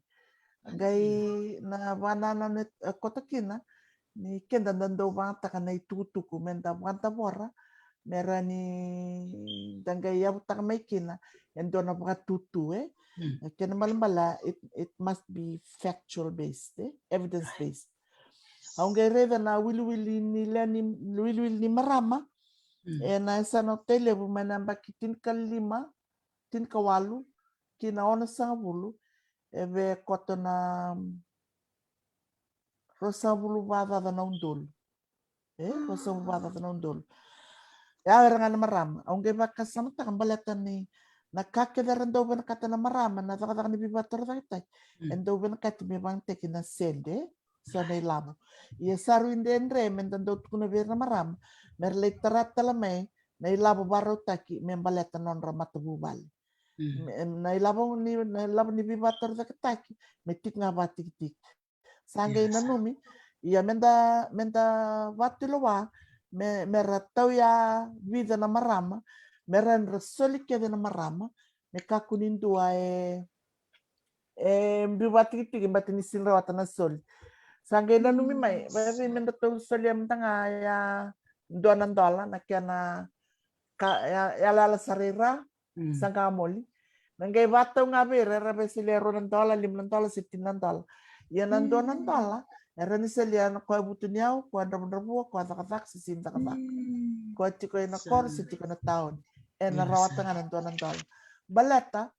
Qai na vakanananu e koto kina ni keda da dau vakayagataka na itukutuku me da vakadavora me rawa ni da qai yavutaka mai kina e dua na vakatutu, e. Kena ibalebale, it, it must be factual based, e, evidence based. Au qai raica na wiliwili ni lewe ni, wiliwili ni marama ena yasana o Tailevu mai na yabaki tinikalima, tinikawalu ki na onosagavulu, e vei koto na ruasagavulu vakacaca na udolu. E, ruasagavulu vakacaca na udolu. Ya era ga na marama. Au qai vakasamataka baleta ni na ka kece era dau vinakata na marama na cakacaka ni veivakatorocaketaki, e dau vinakati me vakayagataki na sede, so na ilavo. Ia sa rui dredre me da dau tukuna vei ira na marama me ra lai tara tale mai na ilavo vakarautaki me baleta na nodra matavuvale. Na ilavo ni, na ilavo ni veivakatorocaketaki me tiko ga vakatikitiki. Sa qai nanumi, ia me da, me da vakatulewa me, me ra tauyavica na marama, me ra, ra soli kece na marama, me kakua ni dua e, e biu vakatikitiki baleta ni sega ni rawata na soli. Sa qai nanumi mai, vacava me da tau solia mada ga ya dua na dola na kena ka, ya, yalayala sara i ra, Saqamoli. Na qai vakatau ga vei ira era via solia rua na dola, lima na dola se tini na dola. Ia na dua na dola era ni solia na koya vutuniyau, koya dravudravua, koya cakacaka se sega ni cakacaka, koya tiko ena koro se tiko ena taoni. Ena rawata ga na dua na dola. Baleta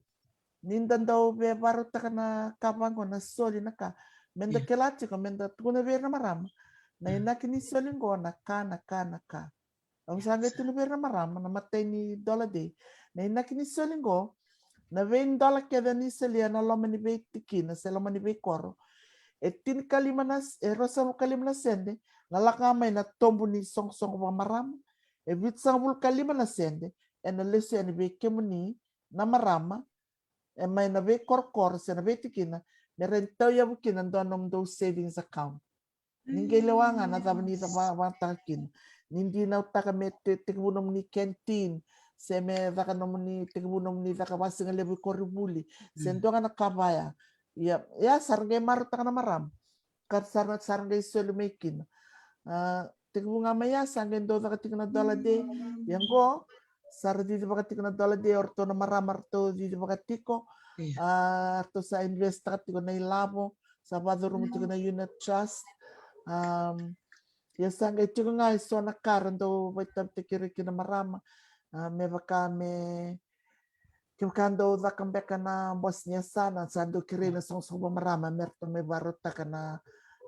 ni da dau via vakarautaka na ka vaqo, na soli, na ka, me da kila tiko, me da tukuna vei ira na marama na inaki ni soli qo na ka, na ka, na ka. Au sa qai tukuna vei ira na marama na imatai ni Dollar Day, na inaki ni soli qo, na veidola kece ni solia na loma ni veitikina se loma ni veikoro, e tinikalima na, e ruasagavulu ka lima na sede na lako ga mai na tobu ni soqosoqo vakamarama, e vitusagavulu ka lima na sede ena lesu yani vei kemuni na marama e mai na veikorokoro se na veitikina, me rawa ni tauyavu kina dua na nomudou savings account. Ni qai lewa ga na cava ni vakayagataka kina. Ni dinautaka me tekivu nomuni canteen, se me caka nomuni, tekivu nomuni caka vakasigalevu i koronivuli, se dua ga na ka vaya. Ia, ia sa ra qai marautaka na marama. Ka sa ra, sa ra qai soli mai kina. A, tekivu ga mai ya sa qai dau caka tiko na Dollar Day. Ia qo, Sa ra cici vaka tiko na dola dei, o ratou na marama ratou cici vaka tiko. A ratou sa invest taka tiko na ilavo, sa vacuruma tiko na unit trust. Ia sa qai tiko ga e so na ka ra dau vaitavitaki ira kina na marama. Me vaka me kevaka dau caka beka na bose ni yasana, sa dau kerei na soqosoqo vamarama me ratou mai varautaka na,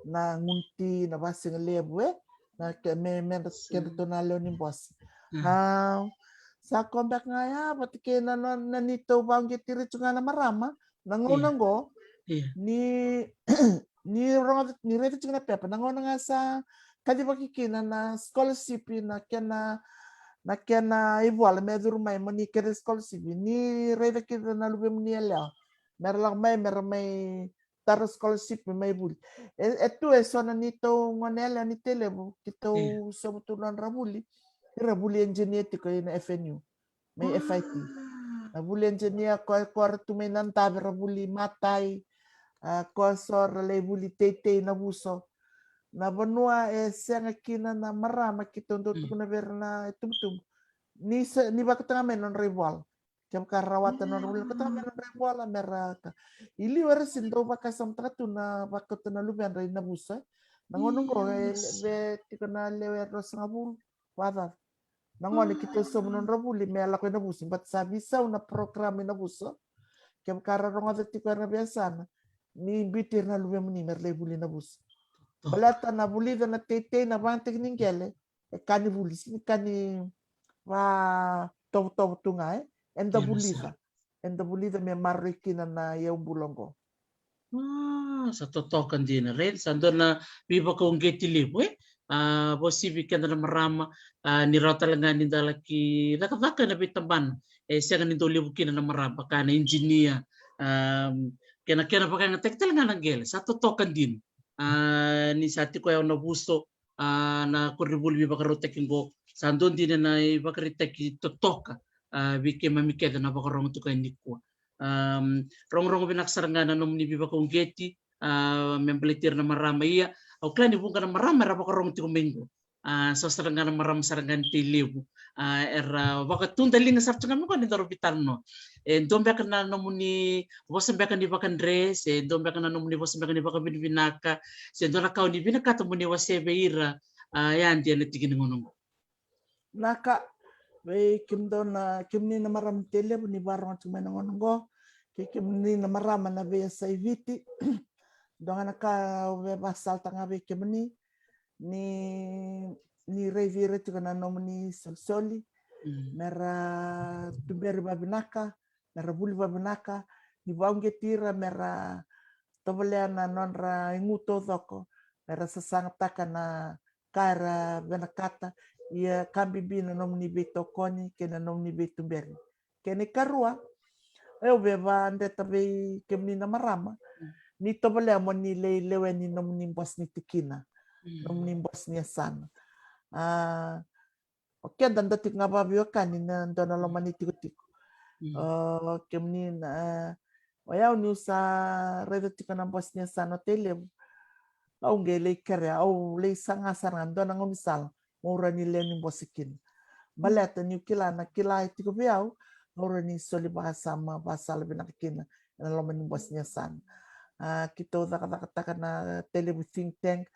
na gunu ti, na vasigalevu, e na ke, me, me kedratou na lewe ni bose. A sa ko beka ga ya vata kei na, na, na neitou vauqeti ira tu ga na marama na gauna oqo. Ni, ni rogoca, ni raica tiko na pepa, na gauna ga sa kacivaki kina na scholarship, na kena, na kena ivola me curu mai mo ni kere scholarship, ni raica kina na luvemuni yalewa me ra lako mai, me ra mai tara scholarship me mai vuli. E, e tu e so na neitou gone yalewa ni Tailevu, keitou sobu tu nodra vuli, ira vuli engineer tiko i na F N U, mai F I T. Na vuli engineer, ko, ko ra tu mai Nadavi ra vuli matai, a ko so ra lai vuli teitei Navuso. Na vanua e sega kina na marama, keitou dau tukuna vei ira na itubutubu, ni sa, ni vakatoga mai nodra ivola. Kevaka ra rawata nodra vuli, vakatoga mai nodra ivola me ra ka. I liu era se dau vakasamataka tu na vakauta na luvedra i Navuso, e na gauna oqo e levu tiko na lewe e ruasagavulu vakacaca na gone keitou sobu nodra vuli me lako i Navuso, but sa veisau na program i Navuso. Kevaka ra rogoca tiko era na veiyasana, ni biuti ira na luvemuni me ra lai vuli Navuso. Baleta na vulica na teitei, na vagataki ni qele, e ka ni vuli, sega ni ka ni vatovotovo tu ga, e eda vulica. Eda vulica me maroroi kina na iyaubula oqo. A sa totoka dina, raica sa dua na veivakauqeti levu, e a vakauasivi keda na marama. A ni rawa tale ga ni da laki cakacaka ena veitabana e sega ni dau levu kina na marama, ka na engineer, a kena, kena vakayagataki tale ga na qele, sa totoka dina. A ni sa tiko yau Navuso, a na koronivuli veivakarautaki oqo, sa dua dina na ivakaraitaki totoka a vei keimami kece na vakarogo tiko yani nikua. A rogorogo vinaka sara ga na nomuni veivakauqeti a me baleti ira na marama. Ia au kila ni vuqa na marama era vakarogo tiko mai oqo, a so sara ga na marama sara ga ni Tailevu, a era vakatudaliga sara tu ga mai oqo ni daru veitalanoa. E dua beka na nomuni vosa beka ni vakadre, se dua beka na nomuni vosa beka ni vakavinavinaka, se dua na ka o ni vinakata mo ni wasea vei ira, a yadi ena tiki ni gauna oqo? Naka, vei kemudou na, kemuni na marama ni Tailevu ni vakarogo tiko mai na gauna oqo, kei kemuni na marama na veiyasai Viti. Dua ga na ka au via vakasalataka ga vei kemuni, ni, ni raici ira tiko na nomuni solisoli, me ra tuberi vavinaka, me ra vuli vavinaka, ni vakauqeti ira me ra tovolea na nodra igu taucoko, me ra sasagataka na ka era vinakata. Ia ka bibi na nomuni veitokoni kei na nomuni veituberi. Kena ikarua, au via vakadreta vei kemuni na marama, ni tovolea mo ni lai lewe ni nomuni bose ni tikina, nomuni bose ni yasana. A o keda da tiko ga vakaveiwekani na dua na loma ni tikotiko. O kemuni na, o yau niu sa raica tiko na bose ni yasana o Tailevu, au qai lai kerea, au lai saga sara ga dua na gaunisala meu rawa ni lewe ni bose kina. Baleta niu kila na kila e tiko vei au, au rawa ni soli vakasama, vakasala vinaka kina ena loma ni bose ni yasana. A keitou cakacakataka na Tailevu think tank,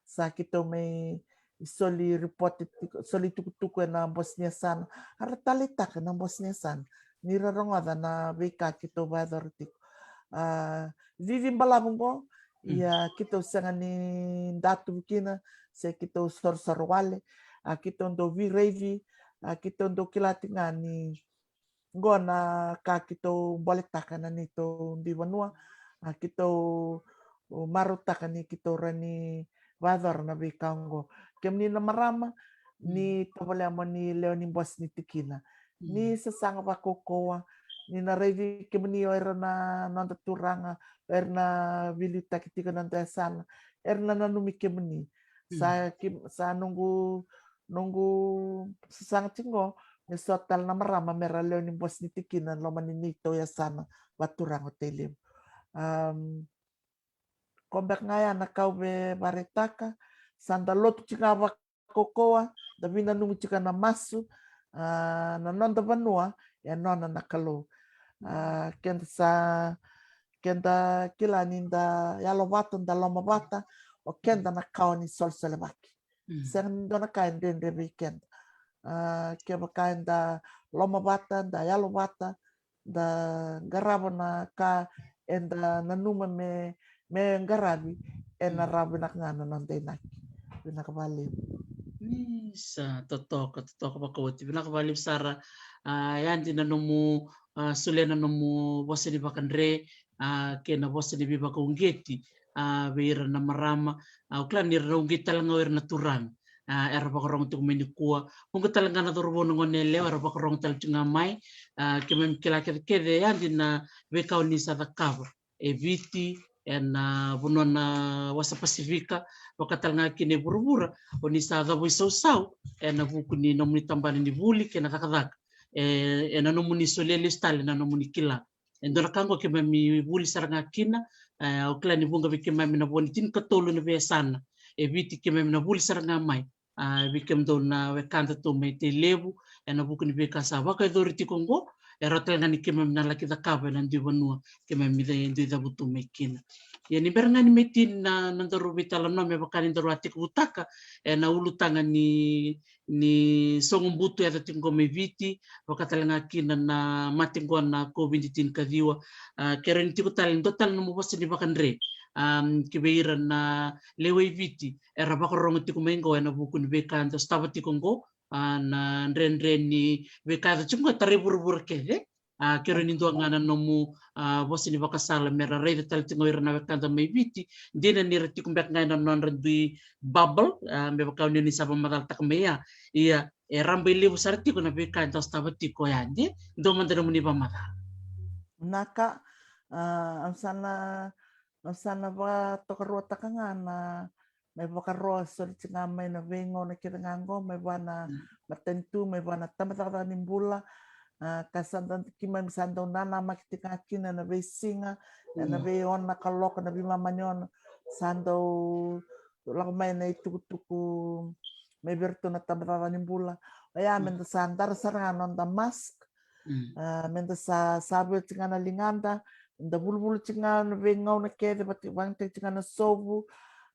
sa keitou mai soli report tiko, soli tukutuku ena bose ni yasana. A ra taleitaka na bose ni yasana ni ra rogoca na veika keitou vakayacora tiko. A cici balavu oqo, ia keitou sega ni datuvi kina, se keitou sorosoro wale. A keitou dau veiraici, a keitou dau kila tiko ga ni oqo na ka keitou boletaka na neitou dui vanua. A keitou marautaka ni keitou rawa ni vakayacora na veika oqo. Kemuni na marama, ni tovolea mo ni lewe ni bose ni tikina. Ni sasaga vakaukauwa, ni na raici kemuni o ira na noda turaga, o ira na veiliutaki tiko ena noda yasana, era na nanumi kemuni. Sa, sa noqu, noqu sasaga tiko oqo me so tale na marama me ra lewe ni bose ni tikina ena loma ni neitou yasana vakaturaga o Tailevu. Ko beka ga ya na ka au via vakaraitaka. Sa da lotu tiko ga vakaukauwa, da veinanumi tiko ena masu. A, na noda vanua e nona na Kalou. A, keda sa, keda kila ni da yalovata, da lomavata, o keda na kawa ni solesolevaki. Sega ni dua na ka e dredre vei keda. A, kevaka eda lomavata, da yalovata, da qarava na ka eda nanuma me, me qaravi, ena rawa vinaka ga na noda inaki. Vinaka vakalevu. Ni sa totoka, totoka vakaoti. Vinaka vakalevu sara. A, yadi na nomu, a, solia na nomu vosa ni vakadre, a, kei na vosa ni veivakauqeti, a, vei ira na marama. A, au kila ni ra na uqeti tale ga o ira na turaga, a, era vakarogo tiko mai nikua. Vuqa tale ga na cauravou, na gone yalewa era vakarogo tale tiko ga mai. A, keimami kila kece kece yadi na veika o ni sa cakava e Viti, ena vanua na wasa Pasifika, vaka tale ga kina e vuravura, o ni sa cava i sausau ena vuku ni nomuni tabana ni vuli kei na cakacaka. E, ena nomuni solia lesu tale na nomuni kila. E dua na ka oqo keimami vuli sara ga kina, e, au kila ni vuqa vei keimami na vo ni tinikatolu na veiyasana e Viti keimami na vuli sara ga mai. A, vei kemudou na wekada tu mai Tailevu, ena vuku ni veika sa vakayacori tiko oqo, e rawa tale ga ni keimami na laki cakava ena dui vanua keimami dui cavutu mai kina. Ia ni bera ga ni mai tini na, na daru veitalanoa, me vaka ni daru a tekivutaka ena ulutaga ni, ni sogo butu e yaco tiko oqo mai Viti, vaka tale ga kina na mate oqo na COVID tinikaciwa. A, kerea ni tiko tale, dua tale nomu vosa ni vakadre, a, ki vei ira na lewe i Viti era vakarogo tiko mai oqo ena vuku ni veika eda sotava tiko oqo, a, na dredre ni veika e yaco tiko oqo e tara i vuravura kece. A, kerea ni dua ga na nomu, a, vosa ni vakasala me ra raica tale tiko o ira na wekada mai Viti, dina ni ra tiko beka ga ena nodra dui bubble, a, me vaka o ni sa vakamacalataka mai ya. Ia, e rabailevu sara tiko na veika eda sotava tiko ya, de dua mada nomuni vakamacala. Vinaka, a, au sa na, au sa na vakatokaruataka ga na, mai vakaro soli tiko ga mai na veigauna kece ga oqo, mai vua na matanitu, mai vua na tabacakacaka ni bula. A, ka sa da, keimami sa dau nanamaki tiko ga kina na veisiga, ena veiona na kaloko, na veimama ni ono, sa dau lako mai na itukutuku mai vei iratou na tabacakacaka ni bula. Oya, meda sa dara sara ga na noda mask. A, meda sa, sa vei tiko ga na ligada, meda vuluvulu tiko ga na veigauna kece, vati, vagitaki tiko ga na sovu.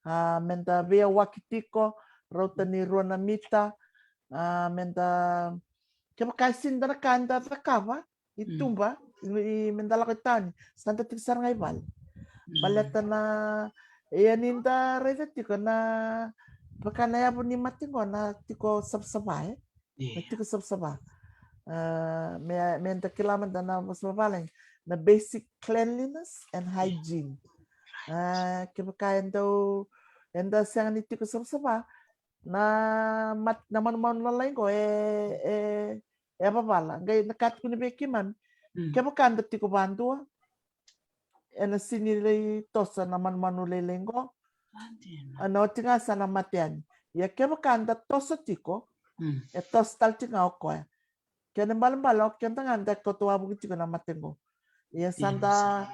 A, meda veiyawaki tiko, rauta ni rua na mita. A, meda, kevaka e sega ni dua na ka eda cakava i tuba, i, i, meda lako i tauni, sa da tiko sara ga i vale. Baleta na, ia ni da raica tiko na, vaka na yavu ni mate oqo na tiko savasava, e? Na tiko savasava. A, me, meda kila mada na vosa vavalagi, na basic cleanliness and hygiene. A, kevaka e dau, eda sega ni tiko savasava, na mat-, na manumanu lalai oqo e, e, e vavala. Qai na ka tukuni vei keimami, kevaka da tiko vadua ena sega ni lai toso na manumanu lailai oqo, ena oti ga sa na mate yani. Ia kevaka da toso tiko, e toso tale tiko ga o koya. Kena ibalebale o keda ga da kauta wavoki tiko na mate oqo. Ia sa da,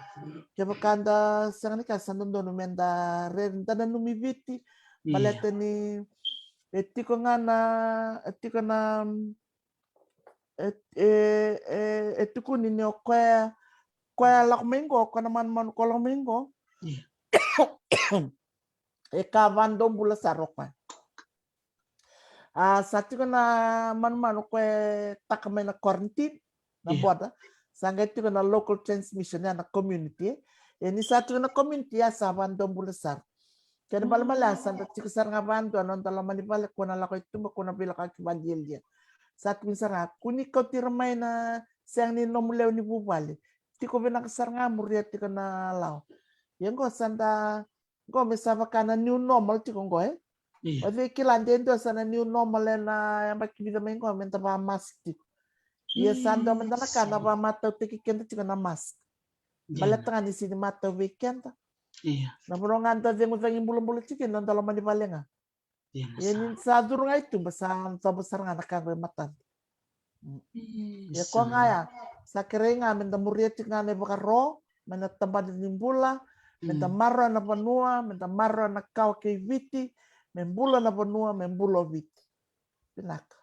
kevaka da sega ni ka, sa dodonu meda rere, da nanumi Viti, baleta ni e tiko ga na, e tiko na, e, e, e, e tukuni ni o koya, koya lako mai oqo, koya na manumanu ko lako mai oqo, e ka vadomobula sara o koya. A, sa tiko na manumanu ko e taka mai na quarantine, na border. Sa qai tiko na local transmission, ya na community, e. Ia ni sa tiko na community, ya sa vadomobula sara. Kena ibalebale ya sa da tiko sara ga vadua, noda loma ni vale, ko na lako i tuba, ko na veilakoyaki valialia. Sa tukuni sara ga, ko ni kauti ira mai na sega ni nomu lewe ni vuvale, tiko vinaka sara ga, muria tiko na lawa. Ia oqo sa da, oqo me sa vaka na new normal tiko oqo, e? O cei kila de dua sa na new normal ena yabaki vica mai oqo, meda vakamask tiko. Ia sa dua mada na ka na vakamatautaki keda tiko na mask. Baleta ga ni sega ni matau vei keda. Na vanua ga da cegu cagi bulabula tiko kina, noda loma ni vale ga. Ia ni sa curu ga i tuba, sa coba sara ga na ka qo e matada. Ia koya ga ya, sa kerei ga meda muria tiko ga na ivakaro mai na tabana ni bula, meda maroroya na vanua, meda maroroya na kawa kei Viti, me bula na vanua, me bula o Viti. Vinaka.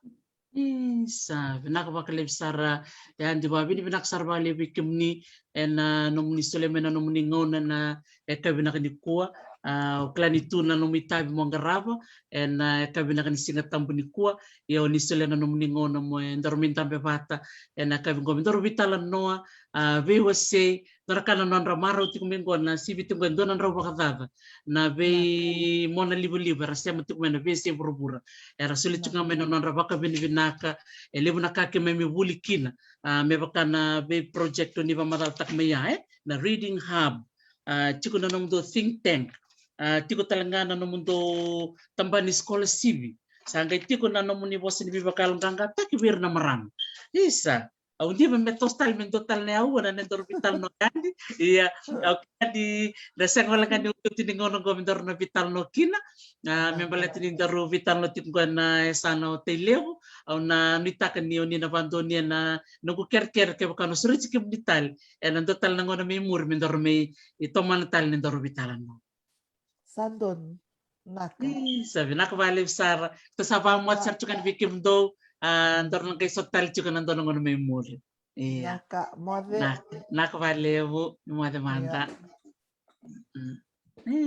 Isa, vinaka vakalevu sara. E a di vakavinavinaka sara vakalevu vei kemuni ena nomuni solia mai na nomuni gauna ena yakavi vinaka nikua. A, o kila ni tu na nomu itavi mo qarava ena yakavi vinaka ni Siga Tabu nikua. Ia o ni solia na nomuni gauna mo e daru mai dabe vata ena yakavi qo me daru veitalanoa, a, veiwasei, dua na ka na nodra marau tiko mai qo na sivi tiko qo e dua na drau vakacaca na vei mona livaliva era sema tiko mai na veiyasai vuravura. Era soli tiko ga mai na nodra vakavinavinaka. E levu na ka keimami vuli kina, a, me vaka na vei project o ni vakamacalataka mai ya, e, na Reading Hub. A, tiko na nomudou think tank. A, tiko tale ga na nomudou tabana ni sikola sivi. Sa qai tiko na nomuni vosa ni veivakayaloqaqataki vei ira na marama. Isa, au diva me toso tale me dua tale na aua na nodaru veitalanoa yani. Ia, au kila ni na sega wale ga ni oti ni gauna qo me daru na veitalanoa kina. A, me baleta ni daru veitalanoa tiko qo ena yasana o Tailevu. Au na nuitaka ni o ni na vakadonuya na noqu kerekere kevaka na sureti kemuni tale ena dua tale na gauna mai muri me daru mai tomana tale ni daru veitalanoa. Sa donu. Naka. Isa, vinaka vakalevu sara. Tou sa vakamoce sara tiko yani vei kemudou. A, daru na qai sota tale tiko ena dua na gauna mai muri. Ia. Naka, moce. Naka, naka vakalevu, ni moce mada. Ia. Mm.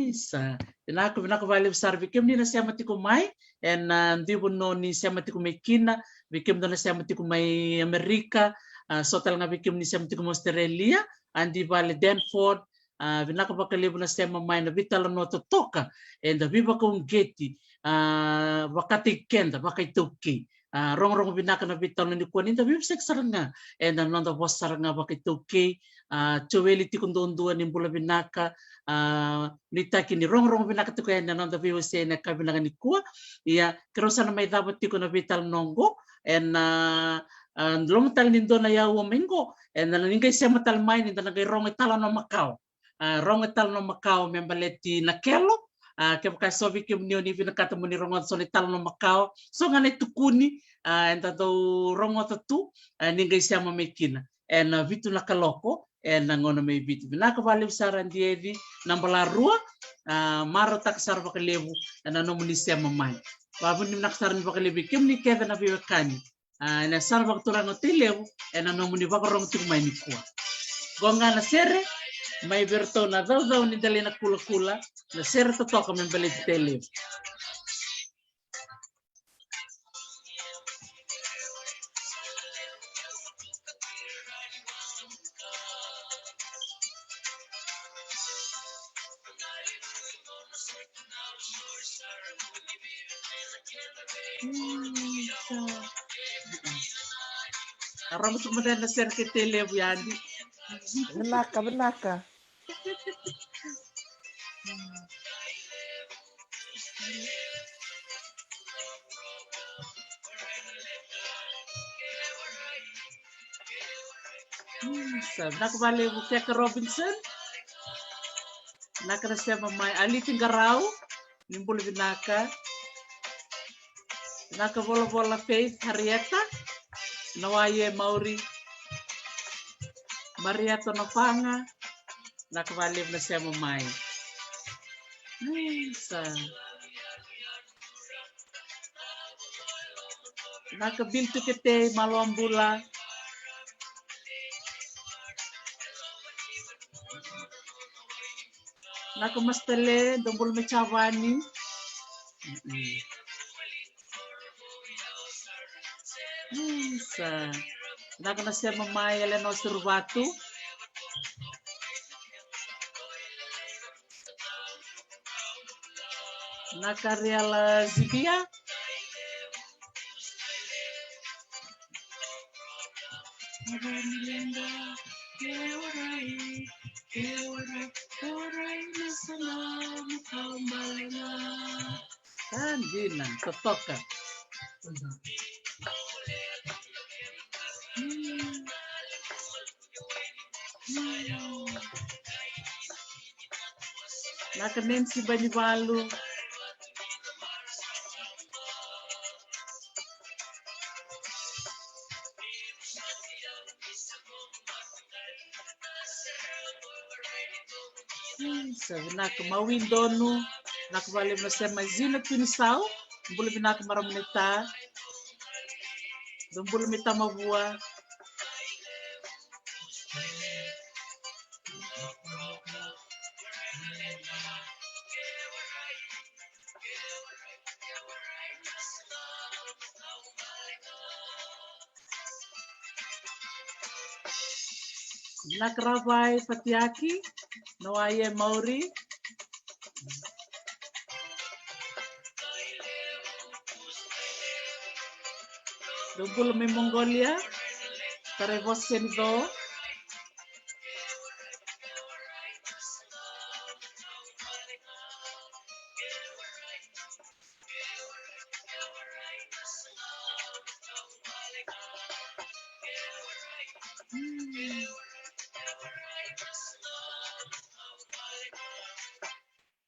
Isa. Vinaka, vinaka vakalevu sara vei kemuni na sema tiko mai ena, a, duivanua ni sema tiko mai kina, vei kemudou na sema tiko mai Amerika, a, so tale ga vei kemuni sema tiko mai Australia, a, Adivale Danford, a, vinaka vakalevu na sema mai na veitalanoa totoka eda veivakauqeti, a, vakataki keda vakaiTaukei. A, rogorogo vinaka na veitalanoa nikua ni da veivosaki sara ga ena noda vosa sara ga vakaiTaukei. A, Joeli tiko duadua, ni bula vinaka. A, nuitaki ni rogorogo vinaka tiko yani na noda veiwasei ena yakavi vinaka nikua. Ia, keirau sa na mai cava tiko na veitalanoa qo ena, a, loma tale ni dua na aua mai qo, ena ni qai sema tale mai ni da na qai rogo italanoa makawa. A, rogo italanoa makawa me baleti Nakelo. A, kevaka e so vei kemuni o ni vinakata mo ni rogoca so na italanoa makawa, so ga na itukuni, a, eda dau rogoca tu, a, ni qai sema mai kina ena, a, vitu na kaloko ena gauna mai Viti. Vinaka vakalevu sara Dieci Nabalarua. A, marautaka sara vakalevu ena nomuni sema mai. Vakavinavinaka sara ni vakalevu vei kemuni kece na veiwekani, a, ena yasana vakaturaga o Tailevu, ena nomuni vakarogo tiko mai nikua. Qo ga na sere mai vei iratou na Caucau ni Delainakulakula, na sere totoka me baleti Tailevu. Aroma tiko mada na sere kei Tailevu yani. Vinaka, vinaka. Sa vinaka vakalevu Keka Robinson. Vinaka na sema mai Aliti Qarau. Ni bula vinaka. Vinaka volavola Faith Harieta. Na waie Mauri. Marieta Nafaga. Vinaka vakalevu na sema mai. Isa. Vinaka Bill Tuketei, malo a bula. Vinaka Mastale, dou bula mai Chavani. Mm-mm. Isa. Vinaka na sema mai Elena Suruvatu. Vinaka Riela Zibia. Sa dina, totoka. Vinaka Nancy Banivalu. Sa vinaka Maui Donu. Vinaka vakalevu na sema Zina Tunisau. Bula vinaka marama naita. Dou bula mai Tamavua. Vinaka Ravai Fatiaki, no aye Mauri. Dou bula mai Mongolia, tarai vosa ni co.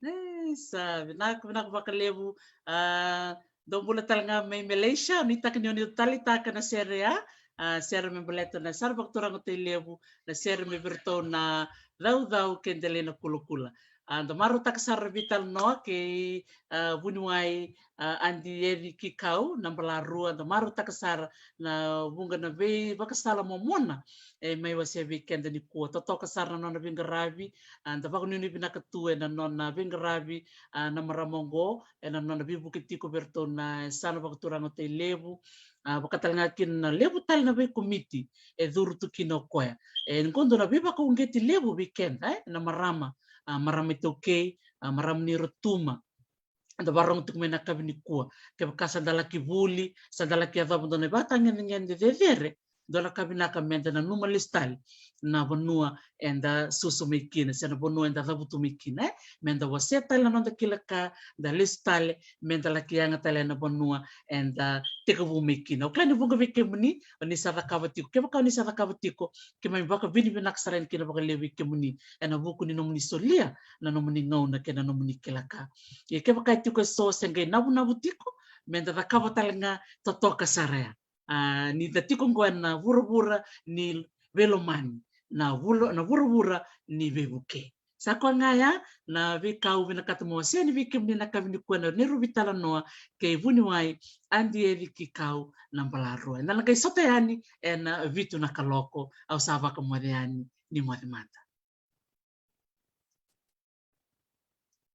E, sa vinaka, vinaka vakalevu. A, dou bula tale ga mai Malaysia, nuitaka ni oni taleitaka na sere ya. A, sere me baleta na sara vakaturaga Tailevu, na sere me vei iratou na caucau kei Delai na kulakula. A, da marautaka sara na veitalanoa kei, a, vuniwai, a, Adi Eci Kikau na Balarua, da marautaka sara na vuqa na veivakasala momona e mai wasea vei keda nikua. Totoka sara na nona veiqaravi, a, da vakanuinui vinaka tu ena nona veiqaravi, a, na marama oqo, ena nona veivuke tiko vei iratou na yasana vakaturaga Tailevu. A, vaka tale ga kina na levu tale na veikomiti e curu tu kina o koya. E, qo dua na veivakauqeti levu vei keda, e, na marama, a, marama iTaukei, a, marama ni Rotuma. Da vakarorogo tiko mai na yakavi nikua. Kevaka sa da laki vuli, sa da laki yacova dua na ivakatagedegede cecere, dua na ka vinaka meda nanuma lesu tale na vanua eda susu mai kina, se na vanua eda cavutu mai kina, e? Meda wasea tale na noda kila ka, da lesu tale, meda laki yaga tale na vanua eda tekivu mai kina. Au kila ni vuqa vei kemuni oni sa cakava tiko. Kevaka oni sa cakava tiko, keimami vakavinavinaka sara yani kina vakalevu vei kemuni ena vuku ni nomuni solia na nomuni gauna kei na nomuni kila ka. Ia kevaka e tiko eso se qai navunavu tiko, meda cakava tale ga totoka sara ya. A, ni da tiko oqo ena vuravura ni veilomani, na vula, na vuravura ni veivuke. Sa koya ga ya na veika au vinakata meu wasea yani vei kemuni na yakavi nikua ena neirau veitalanoa kei vuniwai Adi Eci Kikau na Balarua. Eda na qai sota yani ena vitu na kaloko, au sa vakamoce yani, ni moce mada.